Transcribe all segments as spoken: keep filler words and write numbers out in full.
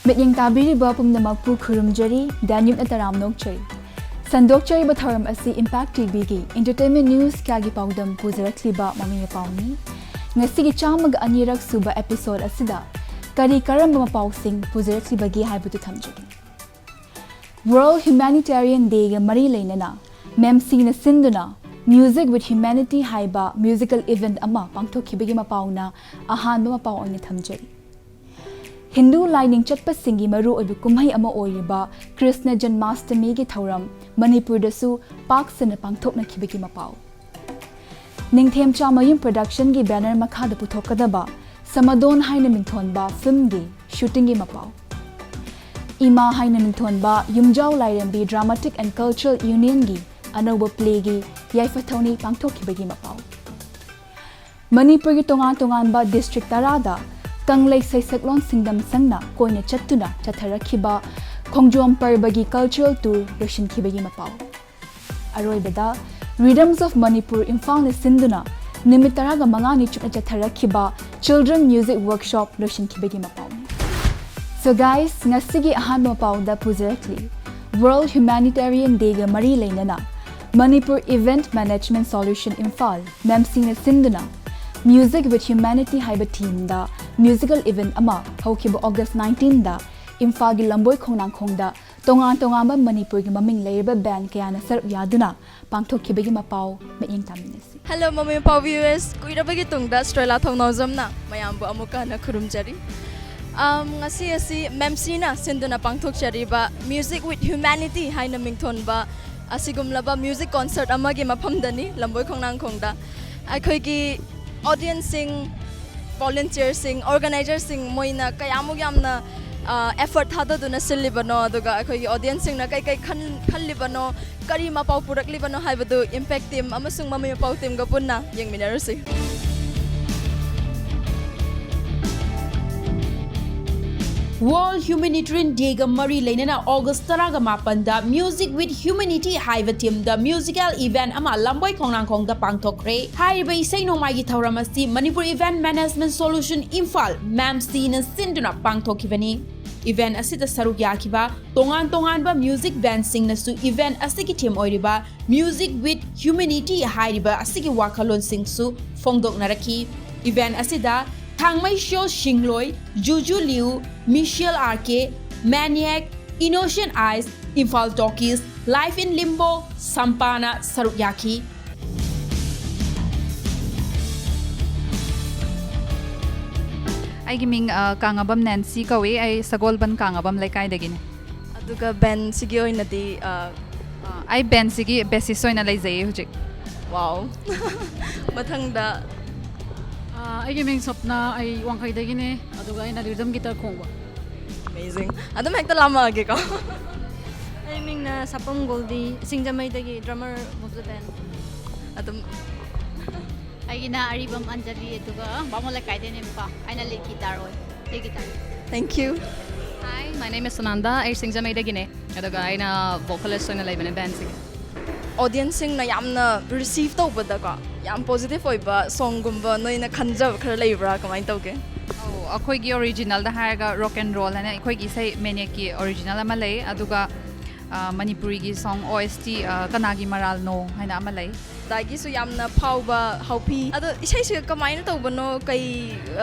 ꯃꯤꯠꯌꯦꯡ ꯇꯥꯕꯤꯔꯤꯕ ꯄꯨꯝꯅꯃꯛꯄꯨ ꯈꯨꯔꯨꯝꯖꯔꯤ, ꯗꯥꯅ꯭ꯌꯨꯕꯅ ꯇꯔꯥꯝꯅ ꯑꯣꯛꯆꯔꯤ꯫ ꯁꯟꯗꯣꯛꯆꯔꯤꯕ ꯊꯧꯔꯝ ꯑꯁꯤ Impact ꯇꯤꯚꯤꯒꯤ entertainment news ꯀꯌꯥꯒꯤ ꯄꯥꯎꯗꯝ ꯄꯨꯖꯔꯛꯂꯤꯕ ꯃꯃꯤ ꯃꯄꯥꯎꯅꯤ꯫ ꯉꯁꯤꯒꯤ ꯆꯥꯝꯃꯒ ꯑꯅꯤꯔꯛ ꯁꯨꯕ episode ꯑꯁꯤꯗ ꯀꯔꯤ ꯀꯔꯝꯕ ꯃꯄꯥꯎꯁꯤꯡ ꯄꯨꯖꯔꯛꯂꯤꯕꯒꯦ ꯍꯥꯏꯕꯗꯨ ꯊꯝꯖꯒꯦ꯫ World Humanitarian Day ꯒ ꯃꯔꯤ ꯂꯩꯅꯅ ꯃꯦꯝꯁꯤꯅ ꯁꯤꯟꯗꯨꯅ Music with Humanity ꯍꯥꯏꯕ musical event ꯑꯃ ꯄꯥꯡꯊꯣꯛꯈꯤꯕꯒꯤ ꯃꯄꯥꯎꯅ ꯑꯍꯥꯟꯕ ꯃꯄꯥꯎ ꯑꯣꯏꯅ ꯊꯝꯖꯔꯤ꯫ ꯍꯤꯟꯗꯨ ꯂꯥꯏꯅꯤꯡ ꯆꯠꯄꯁꯤꯡꯒꯤ ꯃꯔꯨꯑꯣꯏꯕ ꯀꯨꯝꯍꯩ ꯑꯃ ꯑꯣꯏꯔꯤꯕ ꯀ꯭ꯔꯤꯁꯅ ꯖꯟꯃꯥꯁꯇꯃꯤꯒꯤ ꯊꯧꯔꯝ ꯃꯅꯤꯄꯨꯔꯗꯁꯨ ꯄꯥꯛ ꯁꯟꯅ ꯄꯥꯡꯊꯣꯛꯅꯈꯤꯕꯒꯤ ꯃꯄꯥꯎ꯫ ꯅꯤꯡꯊꯦꯝꯆꯥ ꯃꯌꯨꯝ Production ꯒꯤ banner ꯃꯈꯥꯗ ꯄꯨꯊꯣꯛꯀꯗꯕ ꯁꯃꯥꯗꯣꯟ ꯍꯥꯏꯅ ꯃꯤꯡꯊꯣꯟꯕ film ꯒꯤ shooting ꯒꯤ ꯃꯄꯥꯎ꯫ ꯏꯃꯥ ꯍꯥꯏꯅ ꯃꯤꯡꯊꯣꯟꯕ ꯌꯨꯝꯖꯥꯎ ꯂꯥꯏꯔꯦꯝꯕꯤ Dramatic and Cultural Union ꯒꯤ ꯑꯅꯧꯕ play ꯒꯤ ꯌꯥꯏꯐ ꯊꯧꯅꯤ ꯄꯥꯡꯊꯣꯛꯈꯤꯕꯒꯤ ꯃꯄꯥꯎ꯫ ꯃꯅꯤꯄꯨꯔꯒꯤ ꯇꯣꯉꯥꯟ ꯇꯣꯉꯥꯟꯕ district ꯇꯔꯥꯗ ꯀꯪꯂꯩ ꯁꯩꯁꯛꯂꯣꯟ ꯁꯤꯡꯗꯝ ꯁꯪꯅ ꯀꯣꯏꯅ ꯆꯠꯇꯨꯅ ꯆꯠꯊꯔꯛꯈꯤꯕ ꯈꯣꯡꯖꯣꯝ ꯄꯔꯕꯒꯤ cultural tour ꯂꯣꯏꯁꯤꯟꯈꯤꯕꯒꯤ ꯃꯄꯥꯎ꯫ ꯑꯔꯣꯏꯕꯗ Rhythms of Manipur ꯏꯝꯐꯥꯜꯅ ꯁꯤꯟꯗꯨꯅ ꯅꯨꯃꯤꯠ ꯇꯔꯥꯒ ꯃꯉꯥꯅꯤ ꯆꯨꯞꯅ ꯆꯠꯊꯔꯛꯈꯤꯕ children music workshop ꯂꯣꯏꯁꯤꯟꯈꯤꯕꯒꯤ ꯃꯄꯥꯎꯅꯤ꯫ So guys, ꯉꯁꯤꯒꯤ ꯑꯍꯥꯟꯕ ꯃꯄꯥꯎꯗ ꯄꯨꯖꯔꯛꯂꯤ World Humanitarian Day ꯒ ꯃꯔꯤ ꯂꯩꯅꯅ Manipur Event Management Solution Imphal, ꯃꯦꯝꯁꯤꯅ ꯁꯤꯟꯗꯨꯅ Music with Humanity ꯍꯥꯏꯕ theme ꯗ musical event ꯑꯃ ꯍꯧꯈꯤꯕ August nineteen ꯗ ꯏꯝꯐꯥꯜꯒꯤ ꯂꯝꯕꯣꯏ ꯈꯣꯡꯅꯥꯡꯈꯣꯡꯗ ꯇꯣꯉꯥꯟ ꯇꯣꯉꯥꯟꯕ ꯃꯅꯤꯄꯨꯔꯒꯤ ꯃꯃꯤꯡ ꯂꯩꯔꯕ band ꯀꯌꯥꯅ ꯁꯔꯨꯛ ꯌꯥꯗꯨꯅ ꯄꯥꯡꯊꯣꯛꯈꯤꯕꯒꯤ ꯃꯄꯥꯎ ꯃꯤꯠꯌꯦꯡ ꯇꯥꯃꯤꯟꯅꯁꯤ꯫ Hello, ꯃꯃꯤ ꯃꯄꯥꯎ viewers꯫ ꯀꯨꯏꯔꯕꯒꯤ ꯇꯨꯡꯗ ꯁ꯭ꯇ꯭ꯔꯦꯂꯥ ꯊꯧꯅꯥꯎꯖꯝꯅ ꯃꯌꯥꯝꯕꯨ ꯑꯃꯨꯛꯀ ꯍꯟꯅ ꯈꯨꯔꯨꯝꯖꯔꯤ꯫ ꯑꯝ, ꯉꯁꯤ ꯑꯁꯤ ꯃꯦꯝꯁꯤꯅ ꯁꯤꯟꯗꯨꯅ ꯄꯥꯡꯊꯣꯛꯆꯔꯤꯕ Music with Humanity ꯍꯥꯏꯅ ꯃꯤꯡꯊꯣꯟꯕ ꯑꯁꯤꯒꯨꯝꯂꯕ music concert ꯑꯃꯒꯤ ꯃꯐꯝꯗꯅꯤ, ꯂꯝꯕꯣꯏ ꯈꯣꯡꯅꯥꯡꯈꯣꯡꯗ꯫ ꯑꯩꯈꯣꯏꯒꯤ audience ꯁꯤꯡ, volunteer ꯁꯤꯡ, organizer ꯁꯤꯡ ꯃꯣꯏꯅ ꯀꯌꯥꯃꯨꯛ ꯌꯥꯝꯅ, ꯑ, effort ꯊꯥꯗꯗꯨꯅ ꯁꯤꯜꯂꯤꯕꯅꯣ, ꯑꯗꯨꯒ ꯑꯩꯈꯣꯏꯒꯤ audience ꯁꯤꯡꯅ ꯀꯩ ꯀꯩ ꯈꯟ-, ꯈꯜꯂꯤꯕꯅꯣ, ꯀꯔꯤ ꯃꯄꯥꯎ ꯄꯨꯔꯛꯂꯤꯕꯅꯣ ꯍꯥꯏꯕꯗꯨ Impact team ꯑꯃꯁꯨꯡ ꯃꯃꯤ ꯃꯄꯥꯎ team ꯒ ꯄꯨꯟꯅ ꯌꯦꯡꯃꯤꯟꯅꯔꯨꯁꯤ꯫ World Humanitarian Day ꯒ ꯃꯔꯤ ꯂꯩꯅꯅ August ꯇꯔꯥꯒ ꯃꯥꯄꯟꯗ Music with Humanity ꯍꯥꯏꯕ theme ꯗ musical event ꯑꯃ ꯂꯝꯕꯣꯏ ꯈꯣꯡꯅꯥꯡꯈꯣꯡꯗ ꯄꯥꯡꯊꯣꯛꯈ꯭ꯔꯦ꯫ ꯍꯥꯏꯔꯤꯕ ꯏꯁꯩ ꯅꯣꯡꯃꯥꯏꯒꯤ ꯊꯧꯔꯝ ꯑꯁꯤ Manipur Event Management Solution Imphal, MAMC ꯅ ꯁꯤꯟꯗꯨꯅ ꯄꯥꯡꯊꯣꯛꯈꯤꯕꯅꯤ꯫ Event ꯑꯁꯤꯗ ꯁꯔꯨꯛ ꯌꯥꯈꯤꯕ ꯇꯣꯉꯥꯟ ꯇꯣꯉꯥꯟꯕ music band ꯁꯤꯡꯅꯁꯨ event ꯑꯁꯤꯒꯤ theme ꯑꯣꯏꯔꯤꯕ Music with Humanity ꯍꯥꯏꯔꯤꯕ ꯑꯁꯤꯒꯤ ꯋꯥꯈꯜꯂꯣꯟꯁꯤꯡꯁꯨ ꯐꯣꯡꯗꯣꯛꯅꯔꯛꯈꯤ꯫ Event ꯑꯁꯤꯗ Thangmeiso Singloi, Juju Liu, Missile R K, Maniac, Innocent Eyes, Imphal Talkies, Life in Limbo, ꯁꯝꯄꯥꯅ ꯁꯔꯨꯛ ꯌꯥꯈꯤ꯫ ꯑꯩꯒꯤ ꯃꯤꯡ, ꯑ, ꯀꯥꯡꯉꯕꯝ ꯅꯦꯟꯁꯤ ꯀꯧꯏ꯫ ꯑꯩ ꯁꯒꯣꯜꯕꯟ ꯀꯥꯡꯉꯕꯝ ꯂꯩꯀꯥꯏꯗꯒꯤꯅꯤ꯫ ꯑꯗꯨꯒ band ꯁꯤꯒꯤ ꯑꯣꯏꯅꯗꯤ, ꯑ, ꯑ, ꯑꯩ band ꯁꯤꯒꯤ bassist ꯑꯣꯏꯅ ꯂꯩꯖꯩꯌꯦ ꯍꯧꯖꯤꯛ꯫ Wow꯫ ꯃꯊꯪꯗ꯫ ꯑ, ꯑꯩꯒꯤ ꯃꯤꯡ ꯁ꯭ꯋꯞꯅ, ꯑꯩ ꯋꯥꯡꯈꯩꯗꯒꯤꯅꯦ, ꯑꯗꯨꯒ ꯑꯩꯅ rhythm guitar ꯈꯣꯡꯕ꯫ Amazing꯫ ꯑꯗꯨꯝ ꯍꯦꯛꯇ ꯂꯥꯝꯃꯛꯑꯒꯦꯀꯣ꯫ ꯑꯩ ꯃꯤꯡꯅ ꯁꯥꯄꯝ ꯒꯣꯜꯗꯤ, ꯁꯤꯡꯖꯃꯩꯗꯒꯤ, drummer of the band꯫ ꯑꯗꯨꯝ꯫ ꯑꯩꯒꯤꯅ ꯑꯔꯤꯕꯝ ꯑꯟꯖꯂꯤ, ꯑꯗꯨꯒ ꯕꯥꯃꯣꯟ ꯂꯩꯀꯥꯏꯗꯩꯅꯦꯕꯀꯣ꯫ ꯑꯩꯅ lead guitar ꯑꯣꯏ, lead guitar꯫ Thank you꯫ Hi, my name is Sunanda. ꯑꯩ ꯁꯤꯡꯖꯃꯩꯗꯒꯤꯅꯦ, ꯑꯗꯨꯒ ꯑꯩꯅ vocalist ꯑꯣꯏꯅ ꯂꯩꯕꯅꯦ band ꯁꯤꯒꯤ꯫ Audience ꯁꯤꯡꯅ ꯌꯥꯝꯅ receive ꯇꯧꯕꯗꯀꯣ, ꯌꯥꯝ positive ꯑꯣꯏꯕ song ꯒꯨꯝꯕ ꯅꯣꯏꯅ ꯈꯟꯖꯕ ꯈꯔ ꯂꯩꯕ꯭ꯔꯥ? ꯀꯃꯥꯏꯅ ꯇꯧꯒꯦ? ꯑꯧ, ꯑꯩꯈꯣꯏꯒꯤ original ꯗ ꯍꯥꯏꯔꯒ Rock and Roll ꯍꯥꯏꯅ ꯑꯩꯈꯣꯏꯒꯤ ꯏꯁꯩ ꯃꯦꯅꯤꯌꯦꯛꯀꯤ original ꯑꯃ ꯂꯩ, ꯑꯗꯨꯒ, ꯑ, ꯃꯅꯤꯄꯨꯔꯤꯒꯤ song O S T, ꯑ, ꯀꯅꯥꯒꯤ ꯃꯔꯥꯜꯅꯣ ꯍꯥꯏꯅ ꯑꯃ ꯂꯩ꯫ ꯑꯗꯒꯤꯁꯨ ꯌꯥꯝꯅ ꯐꯥꯎꯕ ꯍꯥꯎꯄꯤ꯫ ꯑꯗꯣ ꯏꯁꯩꯁꯤꯒ ꯀꯃꯥꯏꯅ ꯇꯧꯕꯅꯣ, ꯀꯩ,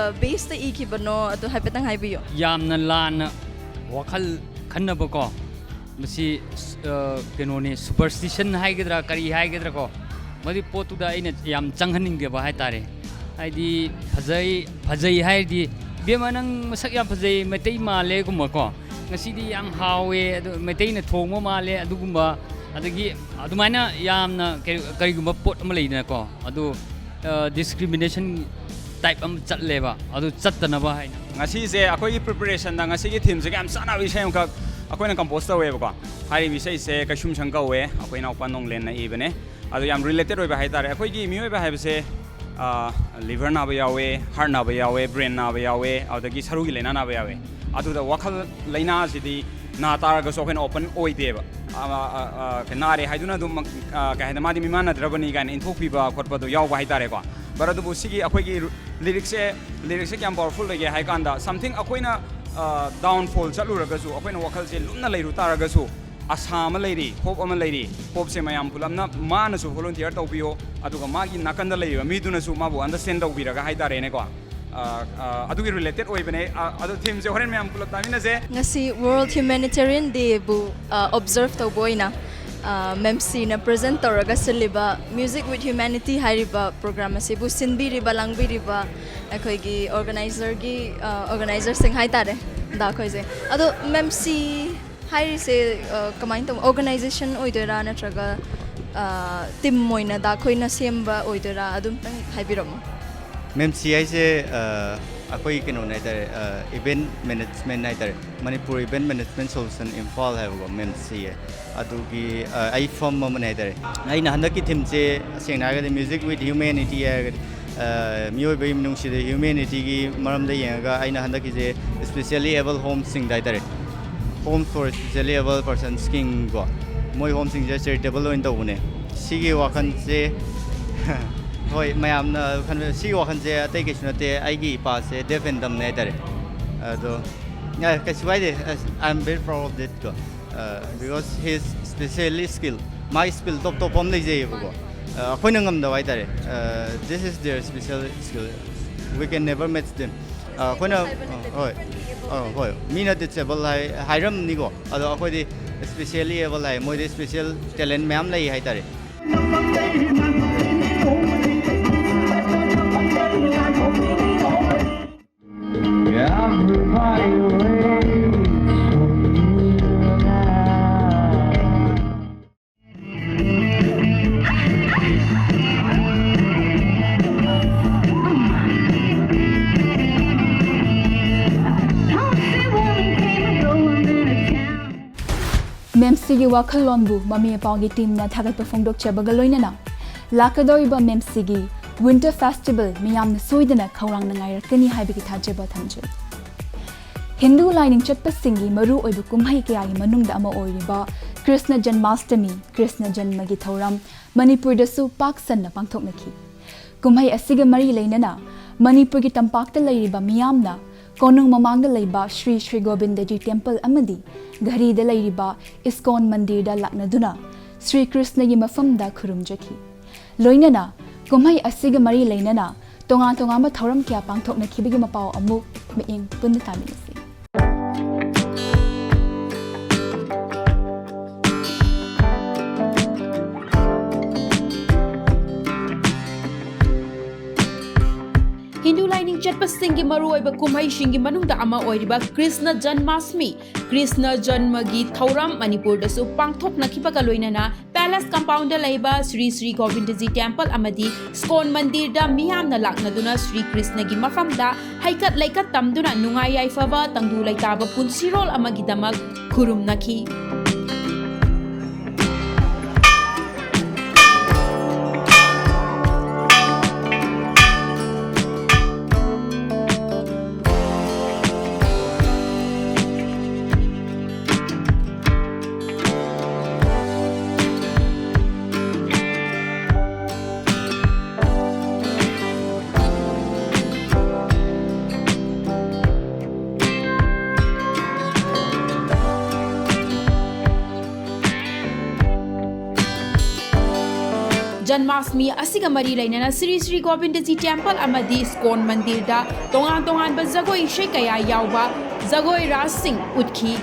ꯑ, base ꯇ ꯏꯈꯤꯕꯅꯣ, ꯑꯗꯨ ꯍꯥꯏꯐꯦꯠꯇꯪ ꯍꯥꯏꯕꯤꯌꯨ꯫ ꯌꯥꯝꯅ ꯂꯥꯟꯅ ꯋꯥꯈꯜ ꯈꯟꯅꯕꯀꯣ꯫ ꯃꯁꯤ, ꯑ, ꯀꯩꯅꯣꯅꯤ, superstition ꯍꯥꯏꯒꯗ꯭ꯔꯥ, ꯀꯔꯤ ꯍꯥꯏꯒꯗ꯭ꯔꯥ ꯀꯣ, ꯃꯗꯨꯒꯤ ꯄꯣꯠꯇꯨꯗ ꯑꯩꯅ ꯌꯥꯝ ꯆꯪꯍꯟꯅꯤꯡꯗꯕ ꯍꯥꯏꯇꯥꯔꯦ꯫ ꯍꯥꯏꯗꯤ ꯐꯖꯩ, ꯐꯖꯩ ꯍꯥꯏꯔꯗꯤ, "ꯏꯕꯦꯝꯃ, ꯅꯪ ꯃꯁꯛ ꯌꯥꯝ ꯐꯖꯩ, ꯃꯩꯇꯩ ꯃꯥꯜꯂꯦ"ꯒꯨꯝꯕꯀꯣ, "ꯉꯁꯤꯗꯤ ꯌꯥꯝ ꯍꯥꯎꯋꯦ, ꯑꯗꯨ ꯃꯩꯇꯩꯅ ꯊꯣꯡꯕ ꯃꯥꯜꯂꯦ", ꯑꯗꯨꯒꯨꯝꯕ, ꯑꯗꯒꯤ ꯑꯗꯨꯃꯥꯏꯅ ꯌꯥꯝꯅ ꯀꯔꯤ-, ꯀꯔꯤꯒꯨꯝꯕ ꯄꯣꯠ ꯑꯃ ꯂꯩꯗꯅꯀꯣ, ꯑꯗꯨ, ꯑ, discrimination type ꯑꯃ ꯆꯠꯂꯦꯕ, ꯑꯗꯨ ꯆꯠꯇꯅꯕ ꯍꯥꯏꯅ꯫ ꯉꯁꯤꯁꯦ ꯑꯩꯈꯣꯏꯒꯤ preparation ꯗ ꯉꯁꯤꯒꯤ theme ꯁꯤꯒ ꯌꯥꯝ ꯆꯥꯟꯅꯕ ꯏꯁꯩ ꯑꯃꯈꯛ ꯑꯩꯈꯣꯏꯅ compose ꯇꯧꯋꯦꯕꯀꯣ꯫ ꯍꯥꯏꯔꯤꯕ ꯏꯁꯩꯁꯦ ꯀꯩꯁꯨꯝꯁꯪ ꯀꯧꯋꯦ, ꯑꯩꯈꯣꯏ ꯏꯅꯥꯎꯄꯥ ꯅꯣꯡꯂꯦꯟꯅ ꯏꯕꯅꯦ꯫ ꯑꯗꯣ ꯌꯥꯝ related ꯑꯣꯏꯕ ꯍꯥꯏꯇꯥꯔꯦ꯫ ꯑꯩꯈꯣꯏꯒꯤ ꯃꯤꯑꯣꯏꯕ ꯍꯥꯏꯕꯁꯦ, ꯂꯤꯚꯔ ꯅꯥꯕ ꯌꯥꯎꯋꯦ, ꯍꯥꯔꯠ ꯅꯥꯕ ꯌꯥꯎꯋꯦ, ꯕ꯭ꯔꯦꯟ ꯅꯥꯕ ꯌꯥꯎꯋꯦ, ꯑꯗꯨꯗꯒꯤ ꯁꯔꯨꯒꯤ ꯂꯥꯏꯅꯥ ꯅꯥꯕ ꯌꯥꯎꯋꯦ꯫ ꯑꯗꯨꯗ ꯋꯥꯈꯜ ꯂꯥꯏꯅꯥꯁꯤꯗꯤ ꯅꯥ ꯇꯥꯔꯒꯁꯨ ꯑꯩꯈꯣꯏꯅ ꯑꯣꯄꯟ ꯑꯣꯏꯗꯦꯕ꯫ ꯑ, ꯑ, ꯑ, ꯅꯥꯔꯦ ꯍꯥꯏꯗꯨꯅ ꯑꯗꯨꯝ, ꯑ, ꯀꯩ ꯍꯥꯏꯅꯤ, ꯃꯥꯗꯤ ꯃꯤꯃꯥꯟꯅꯗ꯭ꯔꯕꯅꯤ ꯀꯥꯏꯅ ꯏꯟꯊꯣꯛꯄꯤꯕ ꯈꯣꯠꯄꯗꯣ ꯌꯥꯎꯕ ꯍꯥꯏꯇꯥꯔꯦꯀꯣ꯫ ꯕꯠ ꯑꯗꯨꯕꯨ ꯁꯤꯒꯤ ꯑꯩꯈꯣꯏꯒꯤ ꯔꯨ-, ꯂꯤꯔꯤꯛꯁꯦ, ꯂꯤꯔꯤꯛꯁꯦ ꯀꯌꯥꯝ ꯄꯥꯋꯔꯐꯨꯜ ꯂꯩꯒꯦ ꯍꯥꯏ ꯀꯥꯟꯗ, ꯁꯝꯊꯤꯡ ꯑꯩꯈꯣꯏꯅ, ꯑ, ꯗꯥꯎꯟꯐꯣꯜ ꯆꯠꯂꯨꯔꯒꯁꯨ, ꯑꯩꯈꯣꯏꯅ ꯋꯥꯈꯜꯁꯦ ꯂꯨꯝꯅ ꯂꯩꯔꯨ ꯇꯥꯔꯒꯁꯨ, ꯑꯁꯥ ꯑꯃ ꯂꯩꯔꯤ, ꯍꯣꯞ ꯑꯃ ꯂꯩꯔꯤ꯫ ꯍꯣꯞꯁꯦ ꯃꯌꯥꯝ ꯄꯨꯂꯞꯅ, ꯃꯥꯅꯁꯨ ꯚꯣꯂꯨꯟꯇꯤꯌꯔ ꯇꯧꯕꯤꯌꯣ, ꯑꯗꯨꯒ ꯃꯥꯒꯤ ꯅꯥꯀꯟꯗ ꯂꯩꯔꯤꯕ ꯃꯤꯗꯨꯅꯁꯨ ꯃꯥꯕꯨ ꯑꯟꯗꯔꯁ꯭ꯇꯦꯟ ꯇꯧꯕꯤꯔꯒ ꯍꯥꯏꯇꯥꯔꯦꯅꯦꯀꯣ꯫ ꯑ, ꯑ, ꯑꯗꯨꯒꯤ ꯔꯤꯂꯦꯇꯦꯠ ꯑꯣꯏꯕꯅꯦ꯫ ꯑ, ꯑꯗꯣ ꯊꯤꯝꯁꯦ ꯍꯣꯔꯦꯟ ꯃꯌꯥꯝ ꯄꯨꯂꯞ ꯇꯥꯃꯤꯟꯅꯁꯦ꯫ ꯉꯁꯤ World Humanitarian Day ꯕꯨ, ꯑ, ꯑꯣꯕꯖꯔꯚ ꯇꯧꯕ ꯑꯣꯏꯅ, ꯑ, ꯃꯦꯝꯁꯤꯅ ꯄ꯭ꯔꯖꯦꯟ ꯇꯧꯔꯒ ꯁꯤꯜꯂꯤꯕ Music with Humanity ꯍꯥꯏꯔꯤꯕ ꯄ꯭ꯔꯣꯒ꯭ꯔꯥꯝ ꯑꯁꯤꯕꯨ ꯁꯤꯟꯕꯤꯔꯤꯕ, ꯂꯥꯡꯕꯤꯔꯤꯕ ꯑꯩꯈꯣꯏꯒꯤ ꯑꯣꯔꯒꯅꯥꯏꯖꯔꯒꯤ, ꯑ, ꯑꯣꯔꯒꯅꯥꯏꯖꯔꯁꯤꯡ ꯍꯥꯏꯇꯥꯔꯦ, ꯗꯥ ꯑꯩꯈꯣꯏꯁꯦ꯫ ꯑꯗꯣ ꯃꯦꯝꯁꯤ ꯍꯥꯏꯔꯤꯁꯦ, ꯑ, ꯀꯃꯥꯏꯅ ꯇꯧꯕ ꯑꯣꯔꯒꯅꯥꯏꯖꯦꯁꯟ ꯑꯣꯏꯗꯣꯏꯔꯥ, ꯅꯠꯇ꯭ꯔꯒ, ꯑ, ꯇꯤꯝ ꯑꯣꯏꯅ ꯗꯥ ꯑꯩꯈꯣꯏꯅ ꯁꯦꯝꯕ ꯑꯣꯏꯗꯣꯏꯔꯥ? ꯑꯗꯨꯝꯇꯪ ꯍꯥꯏꯕꯤꯔꯝꯃꯣ꯫ ꯃꯦꯝꯁꯤ ꯍꯥꯏꯁꯦ, ꯑ, ꯑꯩꯈꯣꯏ ꯀꯩꯅꯣꯅꯦ ꯍꯥꯏꯇꯥꯔꯦ, ꯑ, ꯏꯚꯦꯟꯠ ꯃꯦꯅꯦꯖꯃꯦꯟꯠ ꯍꯥꯏꯇꯥꯔꯦ, Manipur event management solution Imphal ꯍꯥꯏꯕꯀꯣ, ꯃꯦꯝꯁꯤ꯫ ꯑꯗꯨꯒꯤ, ꯑ, ꯑꯩ ꯐꯔꯝ ꯑꯃꯅꯦ ꯍꯥꯏꯇꯥꯔꯦ꯫ ꯑꯩꯅ ꯍꯟꯗꯛꯀꯤ ꯊꯤꯝꯁꯦ ꯁꯦꯡꯅ ꯍꯥꯏꯔꯒꯗꯤ Music with Humanity ꯍꯥꯏꯔꯒꯗꯤ, ꯑ, ꯃꯤꯑꯣꯏꯕꯒꯤ ꯃꯤꯅꯨꯡꯁꯤꯗ ꯍ꯭ꯌꯨꯃꯦꯅꯤꯇꯤꯒꯤ ꯃꯔꯝꯗ ꯌꯦꯡꯉꯒ ꯑꯩꯅ ꯍꯟꯗꯛꯀꯤꯁꯦ specially able ꯍꯣꯝꯁꯤꯡꯗ ꯍꯥꯏꯇꯥꯔꯦ, Homes for Specially Able Persons scheme ꯀꯣ, ꯃꯣꯏ ꯍꯣꯝꯁꯤꯡꯁꯦ ꯆꯦꯔꯤꯇꯦꯕꯜ ꯑꯣꯏꯅ ꯇꯧꯕꯅꯦ꯫ ꯁꯤꯒꯤ ꯋꯥꯈꯜꯁꯦ ꯍꯣꯏ, ꯃꯌꯥꯝꯅ ꯈꯟꯕ, ꯁꯤꯒꯤ ꯋꯥꯈꯜꯁꯦ ꯑꯇꯩ ꯀꯩꯁꯨ ꯅꯠꯇꯦ, ꯑꯩꯒꯤ ꯏꯄꯥꯁꯦ ꯗꯦꯐ ꯑꯦꯟ ꯗꯝꯅꯦ ꯍꯥꯏꯇꯥꯔꯦ꯫ ꯑꯗꯣ, ꯑ, ꯀꯩꯁꯨ ꯀꯥꯏꯗꯦ꯫ ꯑꯁ, I am very proud of that ꯀꯣ꯫ ꯑ, because he is specially skilled꯫ ꯃꯥꯒꯤ ꯁ꯭ꯀꯤꯜ ꯇꯣꯞ ꯇꯣꯞꯄ ꯑꯃ ꯂꯩꯖꯩꯌꯦꯕꯀꯣ꯫ ꯑ, ꯑꯩꯈꯣꯏꯅ ꯉꯝꯗꯕ ꯍꯥꯏꯇꯥꯔꯦ꯫ ꯑ, this is their special skill, we can never match them꯫ ꯑ, ꯑꯩꯈꯣꯏꯅ, ꯑ, ꯍꯣꯏ꯫ ꯑ, ꯍꯣꯏ, ꯃꯤꯅ ꯗꯤꯁꯦꯕꯜ ꯍꯥꯏ, ꯍꯥꯏꯔꯝꯅꯤꯀꯣ, ꯑꯗꯣ ꯑꯩꯈꯣꯏꯗꯤ specially able ꯍꯥꯏ, ꯃꯣꯏꯗꯤ ꯁ꯭ꯄꯦꯁꯦꯜ ꯇꯦꯂꯦꯟ ꯃꯌꯥꯝ ꯂꯩ ꯍꯥꯏꯇꯥꯔꯦ꯫ Everybody waits for you now. ꯃꯦꯝꯁꯤꯒꯤ ꯋꯥꯈꯜꯂꯣꯟꯕꯨ ꯃꯃꯤ ꯑꯄꯥꯎꯒꯤ ꯇꯤꯝꯅ ꯊꯥꯒꯠꯄ ꯐꯣꯡꯗꯣꯛꯆꯕꯒ ꯂꯣꯏꯅꯅ, ꯂꯥꯛꯀꯗꯧꯔꯤꯕ ꯃꯦꯝꯁꯤꯒꯤ Winter Festival ꯃꯤꯌꯥꯝꯅ ꯁꯣꯏꯗꯅ ꯈꯧꯔꯥꯡꯅ ꯉꯥꯏꯔꯛꯀꯅꯤ ꯍꯥꯏꯕꯒꯤ ꯊꯥꯖꯕ ꯊꯝꯖꯩ꯫ ꯍꯤꯟꯗꯨ ꯂꯥꯏꯅꯤꯡ ꯆꯠꯄꯁꯤꯡꯒꯤ ꯃꯔꯨ ꯑꯣꯏꯕ ꯀꯨꯝꯍꯩ ꯀꯌꯥꯒꯤ ꯃꯅꯨꯡꯗ ꯑꯃ ꯑꯣꯏꯔꯤꯕ ꯀ꯭ꯔꯤꯁꯅ ꯖꯟꯃꯥꯁꯇꯃꯤ, ꯀ꯭ꯔꯤꯁꯅ ꯖꯟꯃꯒꯤ ꯊꯧꯔꯝ, ꯃꯅꯤꯄꯨꯔꯗꯁꯨ ꯄꯥꯛ ꯁꯟꯅ ꯄꯥꯡꯊꯣꯛꯅꯈꯤ꯫ ꯀꯨꯝꯍꯩ ꯑꯁꯤꯒ ꯃꯔꯤ ꯂꯩꯅꯅ ꯃꯅꯤꯄꯨꯔꯒꯤ ꯇꯝꯄꯥꯛꯇ ꯂꯩꯔꯤꯕ ꯃꯤꯌꯥꯝꯅ ꯀꯣꯅꯨꯡ ꯃꯃꯥꯡꯗ ꯂꯩꯕ ꯁ꯭ꯔꯤ ꯁ꯭ꯔꯤ ꯒꯣꯕꯤꯟꯗꯖꯤ ꯇꯦꯝꯄꯜ ꯑꯃꯗꯤ ꯘꯔꯤꯗ ꯂꯩꯔꯤꯕ ꯏꯁꯀꯣꯟ ꯃꯟꯗꯤꯔꯗ ꯂꯥꯛꯅꯗꯨꯅ ꯁ꯭ꯔꯤ ꯀ꯭ꯔꯤꯁꯅꯒꯤ ꯃꯐꯝꯗ ꯈꯨꯔꯨꯝꯖꯈꯤ꯫ ꯂꯣꯏꯅꯅ ꯀꯨꯝꯍꯩ ꯑꯁꯤꯒ ꯃꯔꯤ ꯂꯩꯅꯅ ꯇꯣꯉꯥꯟ ꯇꯣꯉꯥꯟꯕ ꯊꯧꯔꯝ ꯀꯌꯥ ꯄꯥꯡꯊꯣꯛꯅꯈꯤꯕꯒꯤ ꯃꯄꯥꯎ ꯑꯃꯨꯛ ꯃꯤꯠꯌꯦꯡ ꯄꯨꯟꯅ ꯇꯥꯃꯤꯟꯅꯁꯤ꯫ ꯍꯤꯟꯗꯨ ꯂꯥꯏꯅꯤꯡ ꯆꯠꯄꯁꯤꯡꯒꯤ ꯃꯔꯨꯑꯣꯏꯕ ꯀꯨꯝꯍꯩꯁꯤꯡꯒꯤ ꯃꯅꯨꯡꯗ ꯑꯃ ꯑꯣꯏꯔꯤꯕ ꯀ꯭ꯔꯤꯁꯅ ꯖꯟꯃꯥꯁꯃꯤ, ꯀ꯭ꯔꯤꯁꯅ ꯖꯟꯃꯒꯤ ꯊꯧꯔꯝ ꯃꯅꯤꯄꯨꯔꯗꯁꯨ ꯄꯥꯡꯊꯣꯛꯅꯈꯤꯕꯒ ꯂꯣꯏꯅꯅ ꯄꯦꯂꯦꯁ ꯀꯝꯄꯥꯎꯟꯗ ꯂꯩꯕ ꯁ꯭ꯔꯤ ꯁ꯭ꯔꯤ ꯒꯣꯕꯤꯟꯗꯖꯤ ꯇꯦꯝꯄꯜ ꯑꯃꯗꯤ ꯁ꯭ꯀꯣꯟ ꯃꯟꯗꯤꯔꯗ ꯃꯤꯌꯥꯝꯅ ꯂꯥꯛꯅꯗꯨꯅ ꯁ꯭ꯔꯤ ꯀ꯭ꯔꯤꯁꯅꯒꯤ ꯃꯐꯝꯗ ꯍꯩꯀꯠ ꯂꯩꯀꯠ ꯇꯝꯗꯨꯅ ꯅꯨꯡꯉꯥꯏ ꯌꯥꯏꯐꯕ ꯇꯪꯗꯨ ꯂꯩꯇꯥꯕ ꯄꯨꯟꯁꯤꯔꯣꯜ ꯑꯃꯒꯤꯗꯃꯛ ꯈꯨꯔꯨꯝꯅꯈꯤ꯫ ꯖꯟꯃꯥꯁꯃꯤ ꯑꯁꯤꯒ ꯃꯔꯤ ꯂꯩꯅꯅ ꯁ꯭ꯔꯤ ꯁ꯭ꯔꯤ ꯒꯣꯕꯤꯟꯗꯖꯤ ꯇꯦꯝꯄꯜ ꯑꯃꯗꯤ ꯁ꯭ꯀꯣꯟ ꯃꯟꯗꯤꯔꯗ ꯇꯣꯉꯥꯟ ꯇꯣꯉꯥꯟꯕ ꯖꯒꯣꯏ ꯏꯁꯩ ꯀꯌꯥ ꯌꯥꯎꯕ ꯖꯒꯣꯏ ꯔꯥꯁꯁꯤꯡ ꯎꯠꯈꯤ꯫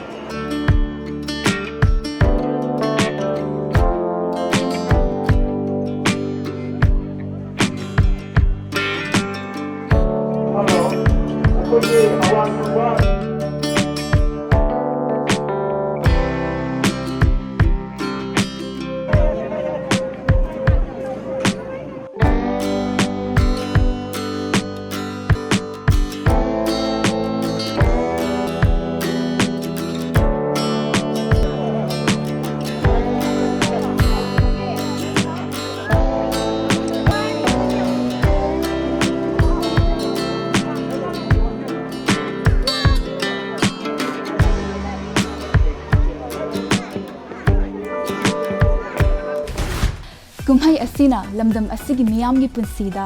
ꯀꯨꯝꯍꯩ ꯑꯁꯤꯅ ꯂꯝꯗꯝ ꯑꯁꯤꯒꯤ ꯃꯤꯌꯥꯝꯒꯤ ꯄꯨꯟꯁꯤꯗ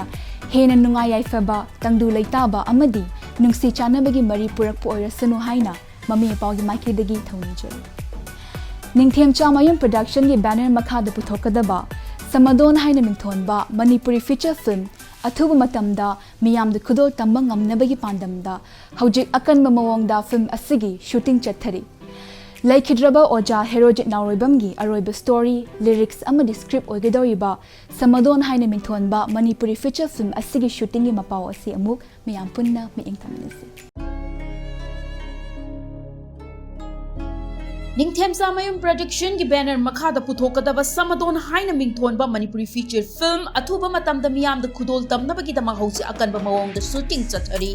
ꯍꯦꯟꯅ ꯅꯨꯡꯉꯥꯏ ꯌꯥꯏꯐꯕ, ꯇꯪꯗꯨ ꯂꯩꯇꯥꯕ ꯑꯃꯗꯤ ꯅꯨꯡꯁꯤ ꯆꯥꯟꯅꯕꯒꯤ ꯃꯔꯤ ꯄꯨꯔꯛꯄ ꯑꯣꯏꯔꯁꯅꯨ ꯍꯥꯏꯅ ꯃꯃꯤ ꯃꯄꯥꯒꯤ ꯃꯥꯏꯀꯩꯗꯒꯤ ꯊꯧꯅꯤꯖꯔꯤ꯫ ꯅꯤꯡꯊꯦꯝꯆꯥ ꯃꯌꯨꯝ ꯄ꯭ꯔꯣꯗꯛꯁꯟꯒꯤ ꯕꯦꯅꯔ ꯃꯈꯥꯗ ꯄꯨꯊꯣꯛꯀꯗꯕ ꯁꯃꯗꯣꯟ ꯍꯥꯏꯅ ꯃꯤꯡꯊꯣꯟꯕ ꯃꯅꯤꯄꯨꯔꯤ ꯐꯤꯆꯔ ꯐꯤꯜꯝ ꯑꯊꯨꯕ ꯃꯇꯝꯗ ꯃꯤꯌꯥꯝꯗ ꯈꯨꯗꯣꯜ ꯇꯝꯕ ꯉꯝꯅꯕꯒꯤ ꯄꯥꯟꯗꯝꯗ ꯍꯧꯖꯤꯛ ꯑꯀꯟꯕ ꯃꯑꯣꯡꯗ ꯐꯤꯜꯝ ꯑꯁꯤꯒꯤ ꯁꯨꯇꯤꯡ ꯆꯠꯊꯔꯤ꯫ ꯂꯩꯈꯤꯗ꯭ꯔꯕ ꯑꯣꯖꯥ ꯍꯦꯔꯣꯖꯤꯠ ꯅꯥꯎꯔꯣꯏꯕꯝꯒꯤ ꯑꯔꯣꯏꯕ ꯁ꯭ꯇꯣꯔꯤ, ꯂꯤꯔꯤꯛꯁ ꯑꯃꯗꯤ ꯁ꯭ꯀ꯭ꯔꯤꯞ ꯑꯣꯏꯒꯗꯧꯔꯤꯕ ꯁꯃꯗꯣꯟ ꯍꯥꯏꯅ ꯃꯤꯡꯊꯣꯟꯕ ꯃꯅꯤꯄꯨꯔꯤ ꯐꯤꯆꯔ ꯐꯤꯜꯝ ꯑꯁꯤꯒꯤ ꯁꯨꯇꯤꯡꯒꯤ ꯃꯄꯥꯎ ꯑꯁꯤ ꯑꯃꯨꯛ ꯃꯌꯥꯝ ꯄꯨꯟꯅ ꯃꯤꯠꯌꯦꯡ ꯊꯝꯃꯤꯟꯅꯁꯤ꯫ ꯅꯤꯡꯊꯦꯝꯆꯥ ꯃꯌꯨꯝ ꯄ꯭ꯔꯣꯗꯛꯁꯟꯒꯤ ꯕꯦꯅꯔ ꯃꯈꯥꯗ ꯄꯨꯊꯣꯛꯀꯗꯕ ꯁꯃꯗꯣꯟ ꯍꯥꯏꯅ ꯃꯤꯡꯊꯣꯟꯕ ꯃꯅꯤꯄꯨꯔꯤ ꯐꯤꯆꯔ ꯐꯤꯜꯝ ꯑꯊꯨꯕ ꯃꯇꯝꯗ ꯃꯤꯌꯥꯝꯗ ꯈꯨꯗꯣꯜ ꯇꯝꯅꯕꯒꯤꯗꯃꯛ ꯍꯧꯖꯤꯛ ꯑꯀꯟꯕ ꯃꯑꯣꯡꯗ ꯁꯨꯇꯤꯡ ꯆꯠꯊꯔꯤ꯫